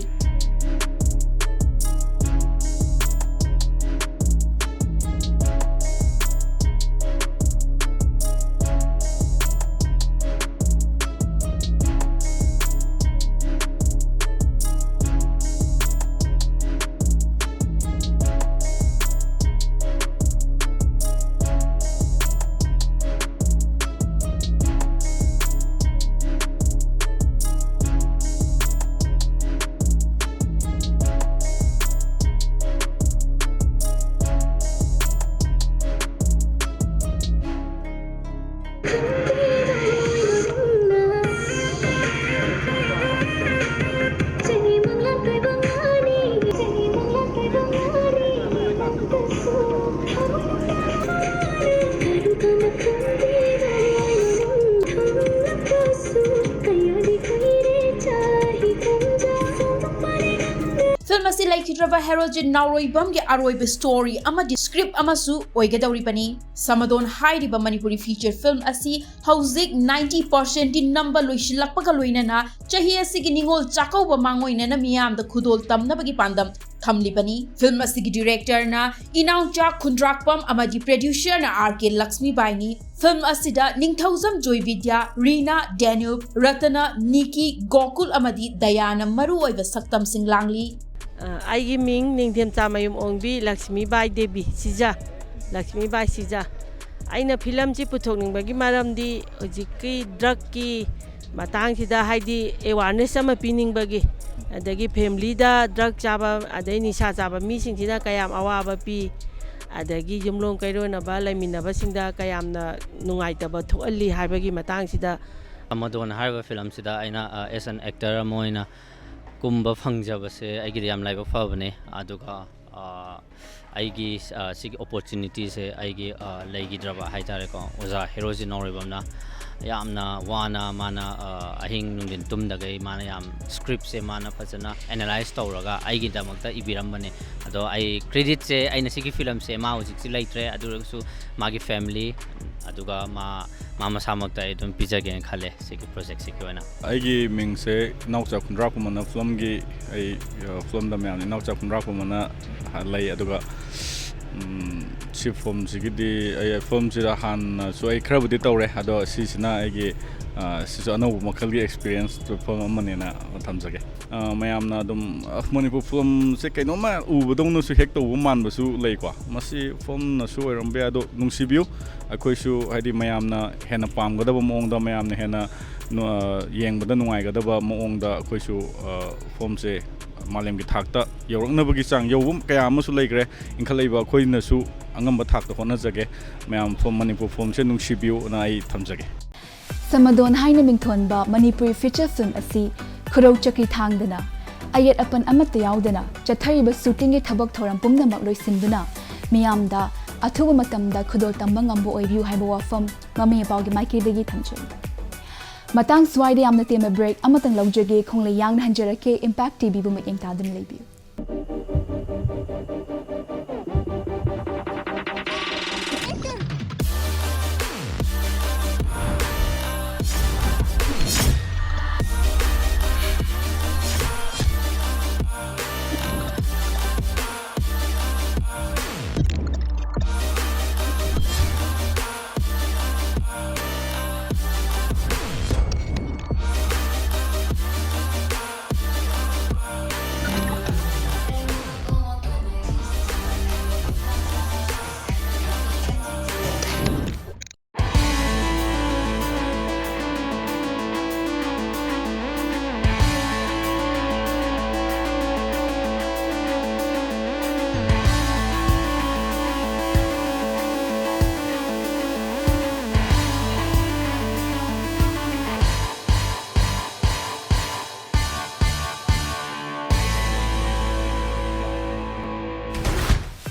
ꯐꯤꯜꯝ ꯑꯁꯤ ꯂꯩꯈꯤꯗ꯭ꯔꯕ ꯍꯦꯔꯣꯖꯤꯠ ꯅꯥꯎꯔꯣꯏꯕꯝꯒꯤ ꯑꯔꯣꯏꯕ ꯁ꯭ꯇꯣꯔꯤ ꯑꯃꯗꯤ ꯁ꯭ꯀ꯭ꯔꯤꯞ ꯑꯃꯁꯨ ꯑꯣꯏꯒꯗꯧꯔꯤꯕꯅꯤ꯫ ꯁꯃꯗꯣꯟ ꯍꯥꯏꯔꯤꯕ ꯃꯅꯤꯄꯨꯔꯤ ꯐꯤꯆꯔ ꯐꯤꯜꯝ ꯑꯁꯤ ꯍꯧꯖꯤꯛ ꯅꯥꯏꯟꯇꯤ ꯄꯥꯔꯁꯦꯟꯠꯇꯤ ꯅꯝꯕ ꯂꯣꯏꯁꯤꯜꯂꯛꯄꯒ ꯂꯣꯏꯅꯅ ꯆꯍꯤ ꯑꯁꯤꯒꯤ ꯅꯤꯉꯣꯜ ꯆꯥꯛꯀꯧꯕ ꯃꯥꯡꯑꯣꯏꯅꯅ ꯃꯤꯌꯥꯝꯗ ꯈꯨꯗꯣꯜ ꯇꯝꯅꯕꯒꯤ ꯄꯥꯟꯗꯝ ꯊꯝꯂꯤꯕꯅꯤ꯫ ꯐꯤꯜꯝ ꯑꯁꯤꯒꯤ ꯗꯤꯔꯦꯛꯇꯔꯅ ꯏꯅꯥꯎꯆꯥ ꯈꯨꯟꯗ꯭ꯔꯥꯛꯄꯝ ꯑꯃꯗꯤ ꯄ꯭ꯔꯣꯗ꯭ꯌꯨꯁꯔꯅ ꯑꯥꯔ ꯀꯦ ꯂꯛꯁꯃꯤꯕꯥꯏꯅꯤ꯫ ꯐꯤꯜꯝ ꯑꯁꯤꯗ ꯅꯤꯡꯊꯧꯖꯝ ꯖꯣꯏꯕꯤꯗ꯭ꯌꯥ, ꯔꯤꯅꯥ, ꯗꯦꯅ꯭ꯌꯨꯕ, ꯔꯇꯅ, ꯅꯤꯀꯤ, ꯒꯣꯀꯨꯜ ꯑꯃꯗꯤ ꯗꯌꯥꯅ ꯃꯔꯨꯑꯣꯏꯕ ꯁꯛꯇꯝꯁꯤꯡ ꯂꯥꯡꯂꯤ꯫ ꯑ, ꯑꯩꯒꯤ ꯃꯤꯡ ꯅꯤꯡꯊꯦꯝꯆꯥꯃꯌꯨꯝ ꯑꯣꯡꯕꯤ ꯂꯛꯁꯃꯤꯕꯥꯏ ꯗꯦꯕꯤ ꯁꯤꯖ, ꯂꯛꯁꯃꯤꯕꯥꯏ ꯁꯤꯖ꯫ ꯑꯩꯅ ꯐꯤꯂꯝꯁꯤ ꯄꯨꯊꯣꯛꯅꯤꯡꯕꯒꯤ ꯃꯔꯝꯗꯤ ꯍꯧꯖꯤꯛꯀꯤ ꯗ꯭ꯔꯛꯀꯤ ꯃꯇꯥꯡꯁꯤꯗ, ꯍꯥꯏꯗꯤ, ꯑꯦꯋꯥꯔꯅꯦꯁ ꯑꯃ ꯄꯤꯅꯤꯡꯕꯒꯤ, ꯑꯗꯒꯤ ꯐꯦꯃꯤꯂꯤꯗ ꯗ꯭ꯔꯛ ꯆꯥꯕ, ꯑꯗꯩ ꯅꯤꯁꯥ ꯆꯥꯕ ꯃꯤꯁꯤꯡꯁꯤꯅ ꯀꯌꯥꯝ ꯑꯋꯥꯕ ꯄꯤ, ꯑꯗꯒꯤ ꯌꯨꯝꯂꯣꯟ ꯀꯩꯔꯣꯟꯅꯕ ꯂꯩꯃꯤꯟꯅꯕꯁꯤꯡꯗ ꯀꯌꯥꯝꯅ ꯅꯨꯡꯉꯥꯏꯇꯕ ꯊꯣꯛꯍꯜꯂꯤ ꯍꯥꯏꯕꯒꯤ ꯃꯇꯥꯡꯁꯤꯗ꯫ ꯑꯃꯗꯣꯟ ꯍꯥꯏꯔꯤꯕ ꯐꯤꯂꯝꯁꯤꯗ ꯑꯩꯅ, ꯑ, as an actor ꯑꯃ ꯑꯣꯏꯅ ꯀꯨꯝꯕ ꯐꯪꯖꯕꯁꯦ ꯑꯩꯒꯤꯗꯤ ꯌꯥꯝ ꯂꯥꯏꯕꯛ ꯐꯕꯅꯦ꯫ ꯑꯗꯨꯒ, ꯑ, ꯑꯩꯒꯤ, ꯑ, ꯁꯤꯒꯤ ꯑꯣꯄꯣꯔꯆꯨꯅꯤꯇꯤꯁꯦ ꯑꯩꯒꯤ, ꯑ, ꯂꯩꯈꯤꯗ꯭ꯔꯕ ꯍꯥꯏ ꯇꯥꯔꯦꯀꯣ꯫ ꯑꯣꯖꯥ ꯍꯦꯔꯣꯖꯤꯠ ꯅꯥꯎꯔꯦꯝꯕꯝꯅ ꯌꯥꯝꯅ ꯋꯥꯅ ꯃꯥꯅ, ꯑ, ꯑꯍꯤꯡ ꯅꯨꯡꯊꯤꯟ ꯇꯨꯝꯗꯈꯩ ꯃꯥꯅ ꯌꯥꯝ ꯁ꯭ꯀ꯭ꯔꯤꯞꯁꯦ ꯃꯥꯅ ꯐꯖꯅ ꯑꯦꯅꯥꯂꯥꯏꯁ ꯇꯧꯔꯒ ꯑꯩꯒꯤꯗꯃꯛꯇ ꯏꯕꯤꯔꯝꯕꯅꯦ꯫ ꯑꯗꯣ ꯑꯩ ꯀ꯭ꯔꯦꯗꯤꯠꯁꯦ ꯑꯩꯅ ꯁꯤꯒꯤ ꯐꯤꯂꯝꯁꯦ ꯃꯥ ꯍꯧꯖꯤꯛꯁꯤ ꯂꯩꯇ꯭ꯔꯦ, ꯑꯗꯨ ꯑꯣꯏꯔꯒꯁꯨ ꯃꯥꯒꯤ ꯐꯦꯃꯤꯂꯤ ꯑꯗꯨꯒ ꯃꯥ, ꯃꯥ ꯃꯁꯥꯃꯛꯇ ꯑꯩ ꯑꯗꯨꯝ ꯄꯤꯖꯒꯦꯅ ꯈꯜꯂꯦ ꯁꯤꯒꯤ ꯄ꯭ꯔꯣꯖꯦꯛꯁꯤꯒꯤ ꯑꯣꯏꯅ꯫ ꯑꯩꯒꯤ ꯃꯤꯡꯁꯦ ꯏꯅꯥꯎꯆꯥ ꯈꯨꯟꯗ꯭ꯔꯥꯛꯄꯝꯅ ꯐꯤꯂꯝꯒꯤ, ꯑꯩ, ꯑ, ꯐꯤꯂꯝꯗ ꯃꯌꯥꯝꯅ ꯏꯅꯥꯎꯆꯥ ꯈꯨꯟꯗ꯭ꯔꯥꯛꯄꯝꯅ ꯂꯩ꯫ ꯑꯗꯨꯒ, ꯎꯝ, ꯁꯤ ꯐꯤꯂꯝꯁꯤꯒꯤꯗꯤ ꯑꯩ ꯐꯤꯂꯝꯁꯤꯗ ꯍꯥꯟꯅꯁꯨ ꯑꯩ ꯈꯔꯕꯨꯗꯤ ꯇꯧꯔꯦ, ꯑꯗꯣ ꯁꯤꯁꯤꯅ ꯑꯩꯒꯤ, ꯑ, ꯁꯤꯁꯨ ꯑꯅꯧꯕ ꯃꯈꯜꯒꯤ ꯑꯦꯛꯁꯄꯤꯔꯤꯌꯦꯟꯁ ꯐꯤꯂꯝ ꯑꯃꯅꯦꯅ ꯊꯝꯖꯒꯦ꯫ ꯑ, ꯃꯌꯥꯝꯅ ꯑꯗꯨꯝ, ꯑ, ꯃꯅꯤꯄꯨꯔ ꯐꯤꯂꯝꯁꯦ ꯀꯩꯅꯣꯝꯃ ꯎꯕꯗꯧꯅꯁꯨ ꯍꯦꯛ ꯇꯧꯕ ꯃꯥꯟꯕꯁꯨ ꯂꯩꯀꯣ꯫ ꯃꯁꯤ ꯐꯤꯂꯝꯅꯁꯨ ꯑꯣꯏꯔꯝꯕ ꯌꯥꯏ, ꯑꯗꯣ ꯅꯨꯡꯁꯤꯕꯤꯌꯨ꯫ ꯑꯩꯈꯣꯏꯁꯨ, ꯍꯥꯏꯗꯤ, ꯃꯌꯥꯝꯅ ꯍꯦꯟꯅ ꯄꯥꯝꯒꯗꯕ ꯃꯑꯣꯡꯗ, ꯃꯌꯥꯝꯅ ꯍꯦꯟꯅ ꯅꯨ-, ꯑ, ꯌꯦꯡꯕꯗ ꯅꯨꯡꯉꯥꯏꯒꯗꯕ ꯃꯑꯣꯡꯗ ꯑꯩꯈꯣꯏꯁꯨ, ꯑ, ꯐꯤꯂꯝꯁꯦ ꯃꯥꯂꯦꯝꯒꯤ ꯊꯥꯛꯇ ꯌꯧꯔꯛꯅꯕꯒꯤ ꯆꯥꯡ ꯌꯧꯕ ꯀꯌꯥ ꯑꯃꯁꯨ ꯂꯩꯈ꯭ꯔꯦ꯫ ꯏꯟꯈꯠꯂꯛꯏꯕ ꯑꯩꯈꯣꯏꯅꯁꯨ ꯑꯉꯝꯕ ꯊꯥꯛꯇ ꯍꯣꯠꯅꯖꯒꯦ꯫ ꯃꯌꯥꯝ ꯐꯤꯂꯝ, ꯃꯅꯤꯄꯨꯔ ꯐꯤꯂꯝꯁꯦ ꯅꯨꯡꯁꯤꯕꯤꯌꯨꯅ ꯑꯩ ꯊꯝꯖꯒꯦ꯫ ꯁꯃꯥꯗꯣꯟ ꯍꯥꯏꯅ ꯃꯤꯡꯊꯣꯟꯕ ꯃꯅꯤꯄꯨꯔꯤ ꯐꯤꯆꯔ ꯐꯤꯂꯝ ꯑꯁꯤ ꯈꯨꯔꯧ ꯆꯀ꯭ꯔꯤ ꯊꯥꯡꯗꯅ, ꯑꯌꯦꯠ ꯑꯄꯟ ꯑꯃꯠꯇ ꯌꯥꯎꯗꯅ ꯆꯠꯊꯔꯤꯕ ꯁꯨꯇꯤꯡꯒꯤ ꯊꯕꯛ ꯊꯧꯔꯝ ꯄꯨꯝꯅꯃꯛ ꯂꯣꯏꯁꯤꯟꯗꯨꯅ ꯃꯤꯌꯥꯝꯗ ꯑꯊꯨꯕ ꯃꯇꯝꯗ ꯈꯨꯗꯣꯜ ꯇꯝꯕ ꯉꯝꯕ ꯑꯣꯏꯕꯤꯌꯨ ꯍꯥꯏꯕ ꯋꯥꯐꯝ ꯃꯃꯥ ꯃꯄꯥꯒꯤ ꯃꯥꯏꯀꯩꯗꯒꯤ ꯊꯝꯖꯔꯤ꯫ ꯃꯇꯥꯡ ꯁ꯭ꯋꯥꯏꯗ ꯌꯥꯝꯅ ꯇꯦꯟꯕ ꯕ꯭ꯔꯦꯛ ꯑꯃꯇꯪ ꯂꯧꯖꯒꯦ꯫ ꯈꯣꯡꯂꯩ ꯌꯥꯡꯅ ꯍꯟꯖꯔꯛꯀꯦ꯫ ꯏꯝꯄꯦꯛ ꯇꯤꯚꯤꯕꯨ ꯃꯤꯠꯌꯦꯡ ꯇꯥꯗꯨꯅ ꯂꯩꯕꯤꯌꯨ꯫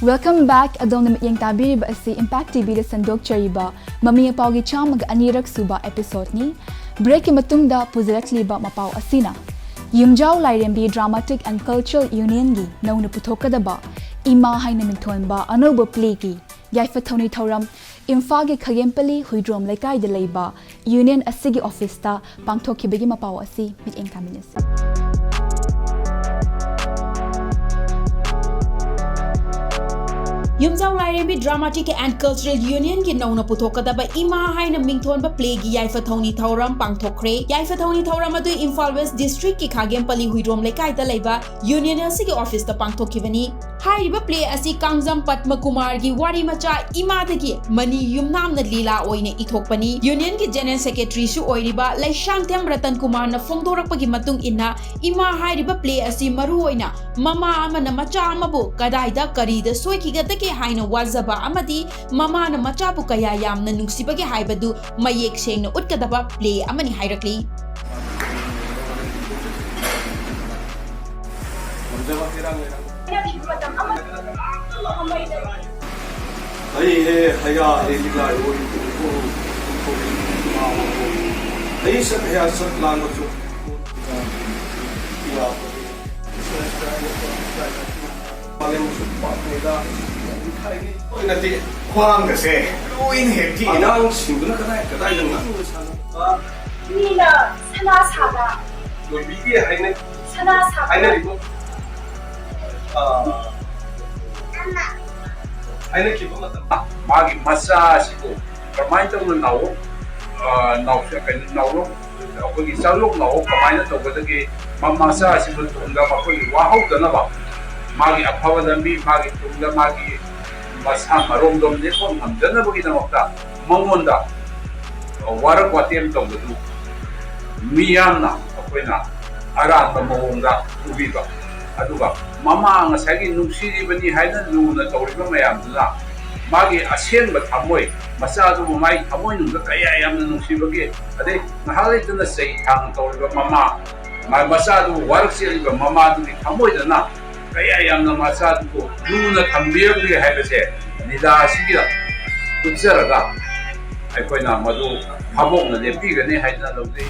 Welcome back. ꯑꯗꯣꯝꯅ ꯃꯤꯠꯌꯦꯡ ꯇꯥꯕꯤꯔꯤꯕ ꯑꯁꯤ Impact ꯇꯤ ꯚꯤꯗ ꯁꯟꯗꯣꯛꯆꯔꯤꯕ ꯃꯃꯤ ꯃꯄꯥꯎꯒꯤ ꯆꯥꯝꯃꯒ ꯑꯅꯤꯔꯛ ꯁꯨꯕ episode ꯅꯤ꯫ Break ꯀꯤ ꯃꯇꯨꯡꯗ ꯄꯨꯖꯔꯛꯂꯤꯕ ꯃꯄꯥꯎ ꯑꯁꯤꯅ ꯌꯨꯝꯖꯥꯎ ꯂꯥꯏꯔꯦꯝꯕꯤ Dramatic and Cultural Union ꯒꯤ ꯅꯧꯅ ꯄꯨꯊꯣꯛꯀꯗꯕ ꯏꯃꯥ ꯍꯥꯏꯅ ꯃꯤꯡꯊꯣꯟꯕ ꯑꯅꯧꯕ play ꯒꯤ ꯌꯥꯏꯐ ꯊꯧꯅꯤ ꯊꯧꯔꯝ ꯏꯝꯐꯥꯜꯒꯤ ꯈꯥꯒꯦꯝꯄꯜꯂꯤ ꯍꯨꯏꯗ꯭ꯔꯣꯝ ꯂꯩꯀꯥꯏꯗ ꯂꯩꯕ Union ꯑꯁꯤꯒꯤ office ꯇ ꯄꯥꯡꯊꯣꯛꯈꯤꯕꯒꯤ ꯃꯄꯥꯎ ꯑꯁꯤ ꯃꯤꯠꯌꯦꯡ ꯇꯥꯃꯤꯟꯅꯁꯤ꯫ ꯌꯨꯝꯖꯥꯎ ꯂꯥꯏꯔꯦꯝꯕꯤ Dramatic and Cultural Union ꯒꯤ ꯅꯧꯅ ꯄꯨꯊꯣꯛꯀꯗꯕ ꯏꯃꯥ ꯍꯥꯏꯅ ꯃꯤꯡꯊꯣꯟꯕ play ꯒꯤ ꯌꯥꯏꯐ ꯊꯧꯅꯤ ꯊꯧꯔꯝ ꯄꯥꯡꯊꯣꯛꯈ꯭ꯔꯦ꯫ ꯌꯥꯏꯐ ꯊꯧꯅꯤ ꯊꯧꯔꯝ ꯑꯗꯨ ꯏꯝꯐꯥꯜ West District ꯀꯤ ꯈꯥꯒꯦꯝꯄꯜꯂꯤ ꯍꯨꯏꯗ꯭ꯔꯣꯝ ꯂꯩꯀꯥꯏꯗ ꯂꯩꯕ Union ꯑꯁꯤꯒꯤ office ꯇ ꯄꯥꯡꯊꯣꯛꯈꯤꯕꯅꯤ꯫ ꯍꯥꯏꯔꯤꯕ play ꯑꯁꯤ ꯀꯥꯡꯖꯝ ꯄꯗꯃꯀꯨꯃꯥꯔꯒꯤ ꯋꯥꯔꯤ ꯃꯆꯥ ꯏꯃꯥꯗꯒꯤ ꯃꯅꯤ ꯌꯨꯝꯅꯥꯝꯅ ꯂꯤꯂꯥ ꯑꯣꯏꯅ ꯏꯊꯣꯛꯄꯅꯤ꯫ Union ꯒꯤ General Secretary ꯁꯨ ꯑꯣꯏꯔꯤꯕ ꯂꯩꯁꯥꯡꯊꯦꯝ ꯔꯇꯟ ꯀꯨꯃꯥꯔꯅ ꯐꯣꯡꯗꯣꯔꯛꯄꯒꯤ ꯃꯇꯨꯡ ꯏꯟꯅ, ꯏꯃꯥ ꯍꯥꯏꯔꯤꯕ play ꯑꯁꯤ ꯃꯔꯨ ꯑꯣꯏꯅ ꯃꯃꯥ ꯑꯃꯅ ꯃꯆꯥ ꯑꯃꯕꯨ ꯀꯗꯥꯏꯗ ꯀꯔꯤꯗ ꯁꯣꯏꯈꯤꯒꯗꯒꯦ ꯍꯥꯏꯅ ꯋꯥꯖꯕ ꯑꯃꯗꯤ ꯃꯃꯥꯅ ꯃꯆꯥꯕꯨ ꯀꯌꯥ ꯌꯥꯝꯅ ꯅꯨꯡꯁꯤꯕꯒꯦ ꯍꯥꯏꯕꯗꯨ ꯃꯌꯦꯛ ꯁꯦꯡꯅ ꯎꯠꯀꯗꯕ play ꯑꯃꯅꯤ ꯍꯥꯏꯔꯛꯂꯤ꯫ ꯑꯩ ꯍꯦ ꯍꯌꯥ ꯍꯦ ꯂꯤꯂꯥꯏ ꯑꯣꯏ ꯇꯨꯡꯐꯣꯡ ꯇꯨꯡꯐꯣꯡ ꯃꯥ ꯑꯣꯏ꯫ ꯑꯩ ꯁꯛ ꯍꯌꯥ ꯁꯛ ꯂꯥꯡꯕꯁꯨ ꯃꯥꯂꯦꯝꯁꯨ ꯄꯥꯛꯅꯤꯗ꯫ ꯅꯠꯇꯦ, ꯈ꯭ꯋꯥꯡꯒꯁꯦ ꯂꯣꯏꯅ ꯍꯦꯛ ꯇꯦꯛꯏ꯫ ꯑꯉꯥꯡꯁꯤꯡꯗꯨꯅ ꯀꯗꯥꯏ ꯀꯗꯥꯏꯗ ꯉꯥꯡꯅ ꯁꯥꯟꯅꯕ? ꯃꯤꯅ ꯁꯅꯥ ꯁꯥꯕ꯫ ꯂꯣꯏꯕꯤꯒꯦ ꯍꯥꯏꯅ ꯁꯅꯥ ꯁꯥꯕ꯫ ꯍꯥꯏꯅꯔꯤꯕ, ꯑꯥ, ꯍꯥꯏꯅꯈꯤꯕ ꯃꯇꯝꯗ ꯃꯥꯒꯤ ꯃꯆꯥ ꯑꯁꯤꯕꯨ ꯀꯔꯝꯍꯥꯏꯅ ꯇꯧꯅ ꯅꯥꯎ-, ꯑꯥ, ꯅꯥꯎ-, ꯀꯩꯅꯣ, ꯅꯥꯎꯔꯣ-, ꯑꯩꯈꯣꯏꯒꯤ ꯆꯥꯛꯂꯣꯛ ꯅꯥꯎꯔꯣ ꯀꯃꯥꯏꯅ ꯇꯧꯒꯗꯒꯦ? ꯃ-, ꯃꯆꯥ ꯑꯁꯤꯕꯨ ꯇꯨꯡꯗ ꯃꯈꯣꯏꯒꯤ ꯋꯥꯍꯧꯗꯅꯕ, ꯃꯥꯒꯤ ꯑꯐꯕ ꯂꯝꯕꯤ, ꯃꯥꯒꯤ ꯇꯨꯡꯗ ꯃꯥꯒꯤ ꯃꯁꯥ ꯃꯔꯣꯝꯗꯣꯝ ꯂꯦꯞꯄ ꯉꯝꯖꯅꯕꯒꯤꯗꯃꯛꯇ ꯃꯉꯣꯟꯗ ꯋꯥꯔꯛ ꯋꯥꯇꯦꯝ ꯇꯧꯕꯗꯨ ꯃꯤꯌꯥꯝꯅ ꯑꯩꯈꯣꯏꯅ ꯑꯔꯥꯟꯕ ꯃꯑꯣꯡꯗ ꯎꯕꯤꯕ, ꯑꯗꯨꯒ ꯃꯃꯥ ꯉꯁꯥꯏꯒꯤ ꯅꯨꯡꯁꯤꯔꯤꯕꯅꯤ ꯍꯥꯏꯅ ꯂꯨꯅ ꯇꯧꯔꯤꯕ ꯃꯌꯥꯝꯗꯨꯅ ꯃꯥꯒꯤ ꯑꯁꯦꯡꯕ ꯊꯃꯣꯏ, ꯃꯆꯥꯗꯨꯕꯨ ꯃꯥꯒꯤ ꯊꯃꯣꯏꯅꯨꯡꯗ ꯀꯌꯥ ꯌꯥꯝꯅ ꯅꯨꯡꯁꯤꯕꯒꯦ, ꯑꯗꯩ ꯉꯥꯏꯍꯥꯛ ꯂꯩꯇꯅ ꯆꯩ ꯊꯥꯡ ꯇꯧꯔꯤꯕ ꯃꯃꯥ, ꯃ-, ꯃꯆꯥꯗꯨꯕꯨ ꯋꯥꯔꯛ ꯆꯦꯜꯂꯤꯕ ꯃꯃꯥꯗꯨꯒꯤ ꯊꯃꯣꯏꯗꯅ ꯀꯌꯥ ꯌꯥꯝꯅ ꯃꯆꯥꯗꯨꯕꯨ ꯂꯨꯅ ꯊꯝꯕꯤꯔꯝꯒꯦ ꯍꯥꯏꯕꯁꯦ ꯂꯤꯂꯥ ꯑꯁꯤꯒꯤꯗ ꯎꯠꯆꯔꯒ ꯑꯩꯈꯣꯏꯅ ꯃꯗꯨ ꯐꯥꯕꯣꯛꯅ ꯂꯦꯞꯄꯤꯒꯅꯤ ꯍꯥꯏꯗꯨꯅ ꯂꯧꯖꯩ꯫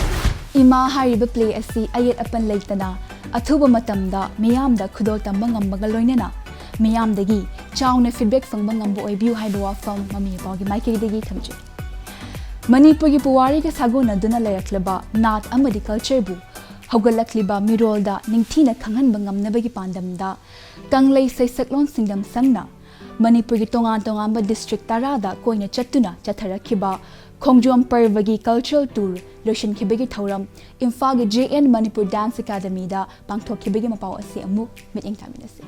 ꯏꯃꯥ ꯍꯥꯏꯔꯤꯕ ꯄ꯭ꯂꯦ ꯑꯁꯤ ꯑꯌꯦꯠ ꯑꯄꯟ ꯂꯩꯇꯅ ꯑꯊꯨꯕ ꯃꯇꯝꯗ ꯃꯤꯌꯥꯝꯗ ꯈꯨꯗꯣꯜ ꯇꯝꯕ ꯉꯝꯕꯒ ꯂꯣꯏꯅꯅ ꯃꯤꯌꯥꯝꯗꯒꯤ ꯆꯥꯎꯅ ꯐꯤꯗꯕꯦꯛ ꯐꯪꯕ ꯉꯝꯕ ꯑꯣꯏꯕꯤꯌꯨ ꯍꯥꯏꯕ ꯋꯥꯐꯝ ꯃꯃꯤ ꯃꯄꯥꯒꯤ ꯃꯥꯏꯀꯩꯗꯒꯤ ꯊꯝꯖꯩ꯫ ꯃꯅꯤꯄꯨꯔꯒꯤ ꯄꯨꯋꯥꯔꯤꯒ ꯁꯥꯒꯣꯟꯅꯗꯨꯅ ꯂꯩꯔꯛꯂꯕ ꯅꯥꯠ ꯑꯃꯗꯤ ꯀꯜꯆꯔꯕꯨ ꯍꯧꯒꯠꯂꯛꯂꯤꯕ ꯃꯤꯔꯣꯜꯗ ꯅꯤꯡꯊꯤꯅ ꯈꯪꯍꯟꯕ ꯉꯝꯅꯕꯒꯤ ꯄꯥꯟꯗꯝꯗ ꯀꯪꯂꯩ ꯁꯩꯁꯛꯂꯣꯟ ꯁꯤꯡꯗꯝ ꯁꯪꯅ ꯃꯅꯤꯄꯨꯔꯒꯤ ꯇꯣꯉꯥꯟ ꯇꯣꯉꯥꯟꯕ ꯗꯤꯁꯇ꯭ꯔꯤꯛ ꯇꯔꯥꯗ ꯀꯣꯏꯅ ꯆꯠꯇꯨꯅ ꯆꯠꯊꯔꯛꯈꯤꯕ ꯈꯣꯡꯖꯣꯝ ꯄꯔꯕꯒꯤ ꯀꯜꯆꯔꯦꯜ ꯇꯨꯔ ꯂꯣꯏꯁꯤꯟꯈꯤꯕꯒꯤ ꯊꯧꯔꯝ ꯏꯝꯐꯥꯜꯒꯤ ꯖꯦ ꯑꯦꯟ ꯃꯅꯤꯄꯨꯔ ꯗꯥꯟꯁ ꯑꯦꯀꯥꯗꯃꯤꯗ ꯄꯥꯡꯊꯣꯛꯈꯤꯕꯒꯤ ꯃꯄꯥꯎ ꯑꯁꯤ ꯑꯃꯨꯛ ꯃꯤꯠꯌꯦꯡ ꯇꯥꯃꯤꯟꯅꯁꯤ꯫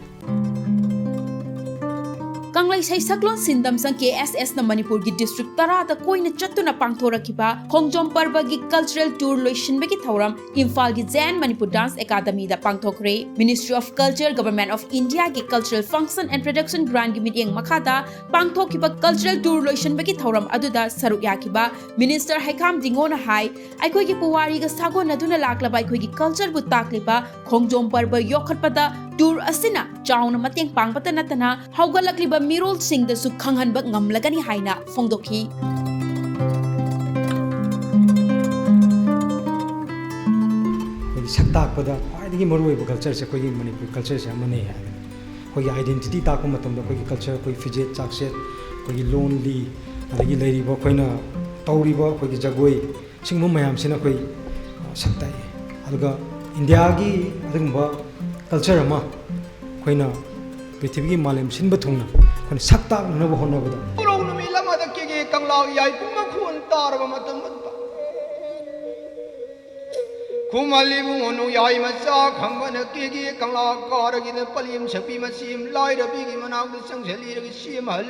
ꯀꯪꯂꯩ ꯁꯩꯁꯛꯂꯣꯟ ꯁꯤꯟꯗꯝ ꯁꯪ ꯀꯦ ꯑꯦꯁ ꯑꯦꯁꯅ ꯃꯅꯤꯄꯨꯔꯒꯤ ꯗꯤꯁꯇ꯭ꯔꯤꯛ ꯇꯔꯥꯗ ꯀꯣꯏꯅ ꯆꯠꯇꯨꯅ ꯄꯥꯡꯊꯣꯔꯛꯈꯤꯕ ꯈꯣꯡꯖꯣꯝ ꯄꯔꯕꯒꯤ ꯀꯜꯆꯔꯦꯜ ꯇꯨꯔ ꯂꯣꯏꯁꯤꯟꯕꯒꯤ ꯊꯧꯔꯝ ꯏꯝꯐꯥꯜꯒꯤ ꯖꯦ ꯑꯦꯟ ꯃꯅꯤꯄꯨꯔ ꯗꯥꯟꯁ ꯑꯦꯀꯥꯗꯃꯤꯗ ꯄꯥꯡꯊꯣꯛꯈ꯭ꯔꯦ꯫ Ministry of Culture, Government of Indiaꯒꯤ Cultural Function and Production Grantꯀꯤ ꯃꯤꯠꯌꯦꯡ ꯃꯈꯥꯗ ꯄꯥꯡꯊꯣꯛꯈꯤꯕ ꯀꯜꯆꯔꯦꯜ ꯇꯨꯔ ꯂꯣꯏꯁꯤꯟꯕꯒꯤ ꯊꯧꯔꯝ ꯑꯗꯨꯗ ꯁꯔꯨꯛ ꯌꯥꯈꯤꯕ ꯃꯤꯅꯤꯁꯇꯔ ꯍꯩꯈꯥꯝ ꯗꯤꯉꯣꯅ ꯍꯥꯏ, ꯑꯩꯈꯣꯏꯒꯤ ꯄꯨꯋꯥꯔꯤꯒ ꯁꯥꯒꯣꯟꯅꯗꯨꯅ ꯂꯥꯛꯂꯕ ꯑꯩꯈꯣꯏꯒꯤ ꯀꯜꯆꯔꯕꯨ ꯇꯥꯛꯂꯤꯕ ꯈꯣꯡꯖꯣꯝ ꯄꯔꯕ ꯌꯣꯛꯈꯠꯄꯗ ꯇꯨꯔ ꯑꯁꯤꯅ ꯆꯥꯎꯅ ꯃꯇꯦꯡ ꯄꯥꯡꯕꯇ ꯅꯠꯇꯅ ꯍꯧꯒꯠꯂꯛꯂꯤꯕ ꯃꯤꯔꯣꯜꯁꯤꯡꯗꯁꯨ ꯈꯪꯍꯟꯕ ꯉꯝꯂꯒꯅꯤ ꯍꯥꯏꯅ ꯐꯣꯡꯗꯣꯛꯈꯤ꯫ ꯑꯩꯈꯣꯏꯒꯤ ꯁꯛ ꯇꯥꯛꯄꯗ ꯈ꯭ꯋꯥꯏꯗꯒꯤ ꯃꯔꯨꯑꯣꯏꯕ ꯀꯜꯆꯔꯁꯦ ꯑꯩꯈꯣꯏꯒꯤ ꯃꯅꯤꯄꯨꯔ ꯀꯜꯆꯔꯁꯦ ꯑꯃꯅꯤ ꯍꯥꯏꯗꯅ ꯑꯩꯈꯣꯏꯒꯤ ꯑꯥꯏꯗꯦꯟꯇꯤꯇꯤ ꯇꯥꯛꯄ ꯃꯇꯝꯗ ꯑꯩꯈꯣꯏꯒꯤ ꯀꯜꯆꯔ, ꯑꯩꯈꯣꯏꯒꯤ ꯐꯤꯖꯦꯠ ꯆꯥꯛꯁꯦꯠ, ꯑꯩꯈꯣꯏꯒꯤ ꯂꯣꯟ ꯂꯤ, ꯑꯗꯒꯤ ꯂꯩꯔꯤꯕ ꯑꯩꯈꯣꯏꯅ ꯇꯧꯔꯤꯕ ꯑꯩꯈꯣꯏꯒꯤ ꯖꯒꯣꯏ, ꯁꯤꯒꯨꯝꯕ ꯃꯌꯥꯝꯁꯤꯅ ꯑꯩꯈꯣꯏ ꯁꯛ ꯇꯥꯛꯏ꯫ ꯑꯗꯨꯒ ꯏꯟꯗꯤꯌꯥꯒꯤ ꯑꯗꯨꯒꯨꯝꯕ ꯀꯜꯆꯔ ꯑꯃ ꯑꯩꯈꯣꯏꯅ ꯄ꯭ꯔꯤꯊꯤꯕꯤꯒꯤ ꯃꯥꯂꯦꯝ ꯁꯤꯟꯕ ꯊꯨꯡꯅ ꯑꯩꯈꯣꯏꯅ ꯁꯛ ꯇꯥꯛꯅꯅꯕ ꯍꯣꯠꯅꯕꯗ ꯄꯨꯔꯧ ꯅꯨꯃꯤꯠ ꯑꯃꯗ ꯀꯦꯒꯦ ꯀꯪꯂꯥ ꯌꯥꯏꯕꯨꯡ ꯃꯈꯣꯟ ꯇꯥꯔꯕ ꯃꯇꯝ ꯑꯗꯨꯗ ꯈꯨꯃꯟ ꯏꯕꯨꯡꯉꯣ ꯅꯣꯡꯌꯥꯏ ꯃꯆꯥ ꯈꯝꯕꯅ ꯀꯦꯒꯦ ꯀꯪꯂꯥ ꯀꯥꯔꯒꯤꯗ ꯄꯂꯦꯝ ꯁꯛꯄꯤ ꯃꯆꯦꯝ ꯂꯥꯏꯔꯕꯤꯒꯤ ꯃꯅꯥꯛꯇ ꯆꯪꯁꯤꯜꯂꯤꯔꯒ ꯁꯦꯝꯍꯜ